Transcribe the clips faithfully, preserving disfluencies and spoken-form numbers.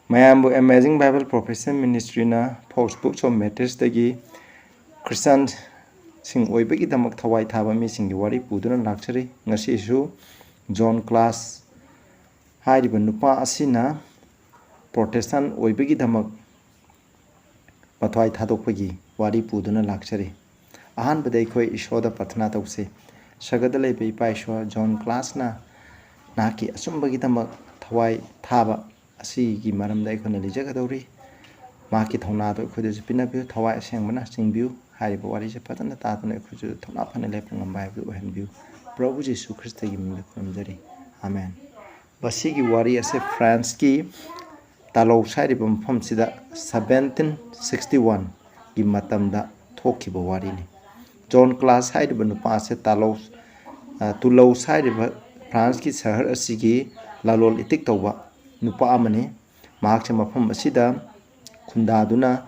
ꯃꯌꯥꯝꯕꯨ Amazing Bible Prophecy Ministryꯅ Fox Books of Martyrsꯇꯒꯤ Christianꯁꯤꯡ ꯑꯣꯏꯕꯒꯤꯗꯃꯛ ꯊꯋꯥꯏ ꯊꯥꯕ ꯃꯤꯁꯤꯡꯒꯤ ꯋꯥꯔꯤ ꯄꯨꯗꯨꯅ ꯂꯥꯛꯆꯔꯤ꯫ ꯉꯁꯤꯁꯨ John Clas ꯍꯥꯏꯔꯤꯕ ꯅꯨꯄꯥ ꯑꯁꯤꯅ Protestant ꯑꯣꯏꯕꯒꯤꯗꯃꯛ ꯃꯊ꯭ꯋꯥꯏ ꯊꯥꯗꯣꯛꯄꯒꯤ ꯋꯥꯔꯤ ꯄꯨꯗꯨꯅ ꯂꯥꯛꯆꯔꯤ꯫ ꯑꯍꯥꯟꯕꯗ ꯑꯩꯈꯣꯏ ꯏꯁꯣꯔꯗ ꯄ꯭ꯔꯊꯅꯥ ꯇꯧꯁꯤ꯫ ꯁꯔꯒꯗ ꯂꯩꯕ ꯏꯄꯥ ꯏꯁꯣꯔ, John Clasꯅ ꯅꯍꯥꯛꯀꯤ ꯑꯆꯨꯝꯕꯒꯤꯗꯃꯛ ꯊꯋꯥꯏ ꯊꯥꯕ ꯑꯁꯤꯒꯤ ꯃꯔꯝꯗ ꯑꯩꯈꯣꯏꯅ ꯂꯤꯖꯒꯗꯧꯔꯤ꯫ ꯃꯍꯥꯛꯀꯤ ꯊꯧꯅꯥꯗꯣ ꯑꯩꯈꯣꯏꯗꯁꯨ ꯄꯤꯅꯕꯤꯌꯨ, ꯊꯋꯥꯏ ꯑꯁꯦꯡꯕꯅ ꯆꯤꯡꯕꯤꯌꯨ꯫ ꯍꯥꯏꯔꯤꯕ ꯋꯥꯔꯤꯁꯦ ꯐꯖꯅ ꯇꯥꯗꯨꯅ ꯑꯩꯈꯣꯏꯁꯨ ꯊꯧꯅꯥ ꯐꯅ ꯂꯦꯞꯄ ꯉꯝꯕ ꯍꯥꯏꯕꯗꯨ ꯑꯣꯏꯍꯟꯕꯤꯌꯨ꯫ ꯄ꯭ꯔꯚꯨ ꯖꯤꯁꯨ ꯈ꯭ꯔꯤꯁꯇꯒꯤ ꯃꯤꯡꯗ ꯈꯨꯔꯨꯝꯖꯔꯤ꯫ ꯑꯥꯃꯦꯟ꯫ ꯃꯁꯤꯒꯤ ꯋꯥꯔꯤ ꯑꯁꯦ Franceꯀꯤ Toulouse ꯍꯥꯏꯔꯤꯕ ꯃꯐꯝꯁꯤꯗ seventeen sixty oneꯒꯤ ꯃꯇꯝꯗ ꯊꯣꯛꯈꯤꯕ ꯋꯥꯔꯤꯅꯤ꯫ John Clas ꯍꯥꯏꯔꯤꯕ ꯅꯨꯄꯥ ꯑꯁꯦ Toulouse, ꯑ, Toulouse ꯍꯥꯏꯔꯤꯕ Franceꯀꯤ ꯁꯍꯔ ꯑꯁꯤꯒꯤ ꯂꯂꯣꯟ ꯏꯇꯤꯛ ꯇꯧꯕ ꯅꯨꯄꯥ ꯑꯃꯅꯤ꯫ ꯃꯍꯥꯛꯁꯦ ꯃꯐꯝ ꯑꯁꯤꯗ ꯈꯨꯟꯗꯥꯗꯨꯅ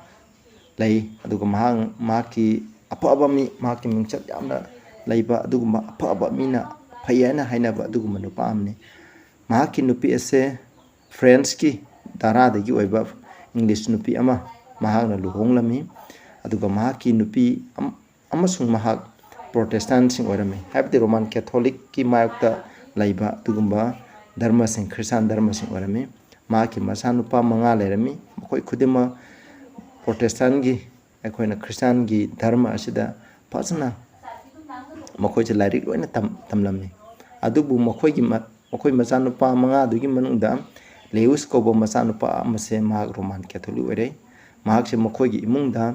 ꯂꯩ꯫ ꯑꯗꯨꯒ ꯃꯍꯥꯛ, ꯃꯍꯥꯛꯀꯤ ꯑꯐꯕ ꯃꯤ, ꯃꯍꯥꯛꯀꯤ ꯃꯤꯡꯆꯠ ꯌꯥꯝꯅ ꯂꯩꯕ ꯑꯗꯨꯒꯨꯝꯕ ꯑꯐꯕ ꯃꯤꯅ, ꯐꯩ ꯍꯥꯏꯅ ꯍꯥꯏꯅꯕ ꯑꯗꯨꯒꯨꯝꯕ ꯅꯨꯄꯥ ꯑꯃꯅꯤ꯫ ꯃꯍꯥꯛꯀꯤ ꯅꯨꯄꯤ ꯑꯁꯦ Franceꯀꯤ ꯙꯔꯥꯗꯒꯤ ꯑꯣꯏꯕ English ꯅꯨꯄꯤ ꯑꯃ ꯃꯍꯥꯛꯅ ꯂꯨꯍꯣꯡꯂꯝꯃꯤ꯫ ꯑꯗꯨꯒ ꯃꯍꯥꯛꯀꯤ ꯅꯨꯄꯤ ꯑꯝ-, ꯑꯃꯁꯨꯡ ꯃꯍꯥꯛ Protestantꯁꯤꯡ ꯑꯣꯏꯔꯝꯃꯤ, ꯍꯥꯏꯕꯗꯤ Roman Catholicꯀꯤ ꯃꯥꯌꯣꯛꯇ ꯂꯩꯕ ꯑꯗꯨꯒꯨꯝꯕ ꯙꯔꯃꯁꯤꯡ, Christian ꯙꯔꯃꯁꯤꯡ ꯑꯣꯏꯔꯝꯃꯤ꯫ ꯃꯍꯥꯛꯀꯤ ꯃꯆꯥꯅꯨꯄꯥ ꯃꯉꯥ ꯂꯩꯔꯝꯃꯤ꯫ ꯃꯈꯣꯏ ꯈꯨꯗꯤꯡꯃꯛ Protestantꯒꯤ, ꯑꯩꯈꯣꯏꯅ Christianꯒꯤ ꯙꯔꯃ ꯑꯁꯤꯗ ꯐꯖꯅ ꯃꯈꯣꯏꯁꯦ ꯂꯥꯏꯔꯤꯛ ꯂꯣꯏꯅ ꯇꯝ-, ꯇꯝꯂꯝꯃꯤ꯫ ꯑꯗꯨꯕꯨ ꯃꯈꯣꯏꯒꯤ ꯃ-, ꯃꯈꯣꯏ ꯃꯆꯥꯅꯨꯄꯥ ꯃꯉꯥꯗꯨꯒꯤ ꯃꯅꯨꯡꯗ Lewis ꯀꯧꯕ ꯃꯆꯥꯅꯨꯄꯥ ꯑꯃꯁꯦ ꯃꯍꯥꯛ Roman Catholic ꯑꯣꯏꯔꯦ꯫ ꯃꯍꯥꯛꯁꯦ ꯃꯈꯣꯏꯒꯤ ꯏꯃꯨꯡꯗ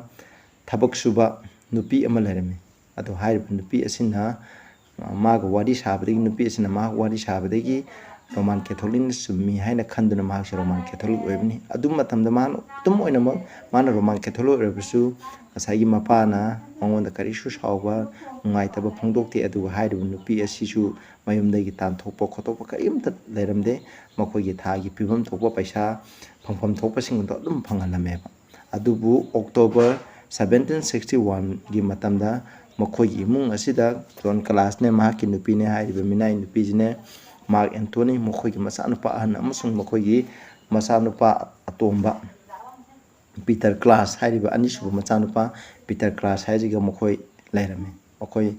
ꯊꯕꯛ ꯁꯨꯕ ꯅꯨꯄꯤ ꯑꯃ ꯂꯩꯔꯝꯃꯤ꯫ ꯑꯗꯣ ꯍꯥꯏꯔꯤꯕ ꯅꯨꯄꯤ ꯑꯁꯤꯅ, ꯑ, ꯃꯥꯒ ꯋꯥꯔꯤ ꯁꯥꯕꯗꯒꯤ, ꯅꯨꯄꯤ ꯑꯁꯤꯅ ꯃꯍꯥꯛ ꯋꯥꯔꯤ ꯁꯥꯕꯗꯒꯤ Roman Catholicꯅ ꯆꯨꯝꯃꯤ ꯍꯥꯏꯅ ꯈꯟꯗꯨꯅ ꯃꯍꯥꯛꯁꯦ Roman Catholic ꯑꯣꯏꯕꯅꯤ꯫ ꯑꯗꯨ ꯃꯇꯝꯗ ꯃꯥꯅ ꯑꯗꯨꯝ ꯑꯣꯏꯅꯃꯛ ꯃꯥꯅ Roman Catholic ꯑꯣꯏꯔꯕꯁꯨ ꯉꯁꯥꯏꯒꯤ ꯃꯄꯥꯅ ꯃꯉꯣꯟꯗ ꯀꯔꯤꯁꯨ ꯁꯥꯎꯕ, ꯅꯨꯡꯉꯥꯏꯇꯕ ꯐꯣꯡꯗꯣꯛꯇꯦ꯫ ꯑꯗꯨꯒ ꯍꯥꯏꯔꯤꯕ ꯅꯨꯄꯤ ꯑꯁꯤꯁꯨ ꯃꯌꯨꯝꯗꯒꯤ ꯇꯥꯟꯊꯣꯛꯄ ꯈꯣꯠꯇꯣꯛꯄ ꯀꯔꯤꯝꯇ ꯂꯩꯔꯝꯗꯦ꯫ ꯃꯈꯣꯏꯒꯤ ꯊꯥꯒꯤ ꯄꯤꯐꯝ ꯊꯣꯛꯄ ꯄꯩꯁꯥ, ꯐꯪꯐꯝ ꯊꯣꯛꯄꯁꯤꯡ ꯑꯗꯣ ꯑꯗꯨꯝ ꯐꯪꯍꯜꯂꯝꯃꯦꯕ꯫ ꯑꯗꯨꯕꯨ October seventeen sixty oneꯒꯤ ꯃꯇꯝꯗ ꯃꯈꯣꯏꯒꯤ ꯏꯃꯨꯡ ꯑꯁꯤꯗ John Clasꯅꯦ, ꯃꯍꯥꯛꯀꯤ ꯅꯨꯄꯤꯅꯦ, ꯍꯥꯏꯔꯤꯕ ꯃꯤꯅꯥꯏ ꯅꯨꯄꯤꯁꯤꯅꯦ, Mark Antony, ꯃꯈꯣꯏꯒꯤ ꯃꯆꯥꯅꯨꯄꯥ ꯑꯍꯟ ꯑꯃꯁꯨꯡ ꯃꯈꯣꯏꯒꯤ ꯃꯆꯥꯅꯨꯄꯥ ꯑꯇꯣꯝꯕ ꯄꯤꯇꯔ ꯀ꯭ꯂꯥꯁ ꯍꯥꯏꯔꯤꯕ ꯑꯅꯤꯁꯨꯕ ꯃꯆꯥꯅꯨꯄꯥ ꯄꯤꯇꯔ ꯀ꯭ꯂꯥꯁ ꯍꯥꯏꯁꯤꯒ ꯃꯈꯣꯏ ꯂꯩꯔꯝꯃꯤ꯫ ꯃꯈꯣꯏ,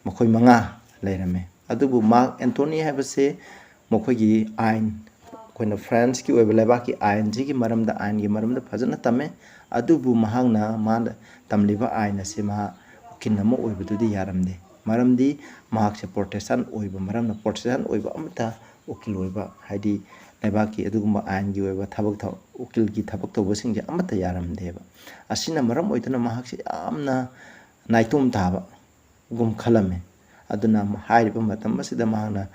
ꯃꯈꯣꯏ ꯃꯉꯥ ꯂꯩꯔꯝꯃꯤ꯫ ꯑꯗꯨꯕꯨ ꯃꯥꯔꯛ ꯑꯦꯟꯊꯣꯅꯤ ꯍꯥꯏꯕꯁꯦ ꯃꯈꯣꯏꯒꯤ ꯑꯥꯏꯟ, ꯑꯩꯈꯣꯏꯅ ꯐ꯭ꯔꯥꯟꯁꯀꯤ ꯑꯣꯏꯕ ꯂꯩꯕꯥꯛꯀꯤ ꯑꯥꯏꯟꯁꯤꯒꯤ ꯃꯔꯝꯗ, ꯑꯥꯏꯟꯒꯤ ꯃꯔꯝꯗ ꯐꯖꯅ ꯇꯝꯃꯦ꯫ ꯑꯗꯨꯕꯨ ꯃꯍꯥꯛꯅ, ꯃꯥꯅ ꯇꯝꯂꯤꯕ ꯑꯥꯏꯟ ꯑꯁꯤ ꯃꯍꯥꯛ ꯎꯀꯤꯜ ꯑꯃ ꯑꯣꯏꯕꯗꯨꯗꯤ ꯌꯥꯔꯝꯗꯦ꯫ ꯃꯔꯝꯗꯤ ꯃꯍꯥꯛꯁꯦ ꯄ꯭ꯔꯣꯇꯦꯁꯇꯥꯟ ꯑꯣꯏꯕ ꯃꯔꯝꯅ, ꯄ꯭ꯔꯣꯇꯦꯁꯇꯥꯟ ꯑꯣꯏꯕ ꯑꯃꯠꯇ ꯎꯀꯤꯜ ꯑꯣꯏꯕ, ꯍꯥꯏꯗꯤ ꯂꯩꯕꯥꯛꯀꯤ ꯑꯗꯨꯒꯨꯝꯕ ꯑꯥꯏꯟꯒꯤ ꯑꯣꯏꯕ ꯊꯕꯛ ꯊ-, ꯎꯀꯤꯜꯒꯤ ꯊꯕꯛ ꯇꯧꯕꯁꯤꯡꯁꯦ ꯑꯃꯠꯇ ꯌꯥꯔꯝꯗꯦꯕ꯫ ꯑꯁꯤꯅ ꯃꯔꯝ ꯑꯣꯏꯗꯨꯅ ꯃꯍꯥꯛꯁꯦ ꯌꯥꯝꯅ ꯅꯥꯏꯇꯣꯝ ꯇꯥꯕꯒꯨꯝ ꯈꯜꯂꯝꯃꯦ꯫ ꯑꯗꯨꯅ ꯍꯥꯏꯔꯤꯕ ꯃꯇꯝ ꯑꯁꯤꯗ ꯃꯍꯥꯛꯅ,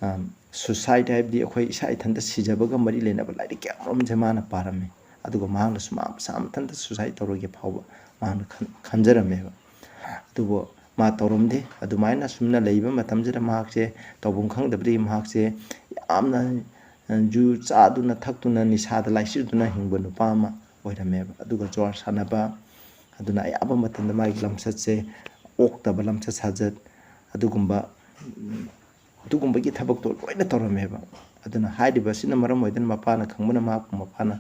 ꯑ, ꯁꯨꯁꯥꯏꯠ ꯍꯥꯏꯕꯗꯤ ꯑꯩꯈꯣꯏ ꯏꯁꯥ ꯏꯊꯟꯇ ꯁꯤꯖꯕꯒ ꯃꯔꯤ ꯂꯩꯅꯕ ꯂꯥꯏꯔꯤꯛ ꯀꯌꯥ ꯑꯃꯔꯣꯝꯁꯦ ꯃꯥꯅ ꯄꯥꯔꯝꯃꯤ꯫ ꯑꯗꯨꯒ ꯃꯍꯥꯛꯅꯁꯨ ꯃꯥ ꯃꯁꯥ ꯃꯊꯟꯇ ꯁꯨꯁꯥꯏꯠ ꯇꯧꯔꯒꯦ ꯐꯥꯎꯕ ꯃꯍꯥꯛꯅ ꯈꯟ-, ꯈꯟꯖꯔꯝꯃꯦꯕ꯫ ꯑꯗꯨꯕꯨ ꯃꯥ ꯇꯧꯔꯝꯗꯦ꯫ ꯑꯗꯨꯃꯥꯏꯅ ꯑꯁꯨꯝꯅ ꯂꯩꯕ ꯃꯇꯝꯁꯤꯗ ꯃꯍꯥꯛꯁꯦ ꯇꯧꯐꯝ ꯈꯪꯗꯕꯗꯒꯤ ꯃꯍꯥꯛꯁꯦ ꯌꯥꯝꯅ ꯖꯨ ꯆꯥꯗꯨꯅ ꯊꯛꯇꯨꯅ ꯅꯤꯁꯥꯗ ꯂꯥꯏꯆꯨꯗꯨꯅ ꯍꯤꯡꯕ ꯅꯨꯄꯥ ꯑꯃ ꯑꯣꯏꯔꯝꯃꯦꯕ꯫ ꯑꯗꯨꯒ ꯖꯨꯋꯥꯔ ꯁꯥꯟꯅꯕ, ꯑꯗꯨꯅ ꯑꯌꯥꯝꯕ ꯃꯇꯝꯗ ꯃꯥꯒꯤ ꯂꯝꯆꯠꯁꯦ ꯑꯣꯛꯇꯕ ꯂꯝꯆꯠ ꯁꯥꯖꯠ ꯑꯗꯨꯒꯨꯝꯕ, ꯑꯗꯨꯒꯨꯝꯕꯒꯤ ꯊꯕꯛꯇꯣ ꯂꯣꯏꯅ ꯇꯧꯔꯝꯃꯦꯕ꯫ ꯑꯗꯨꯅ ꯍꯥꯏꯔꯤꯕ ꯑꯁꯤꯅ ꯃꯔꯝ ꯑꯣꯏꯗꯨꯅ ꯃꯄꯥꯅ ꯈꯪꯕꯅ ꯃꯍꯥꯛꯄꯨ ꯃꯄꯥꯅ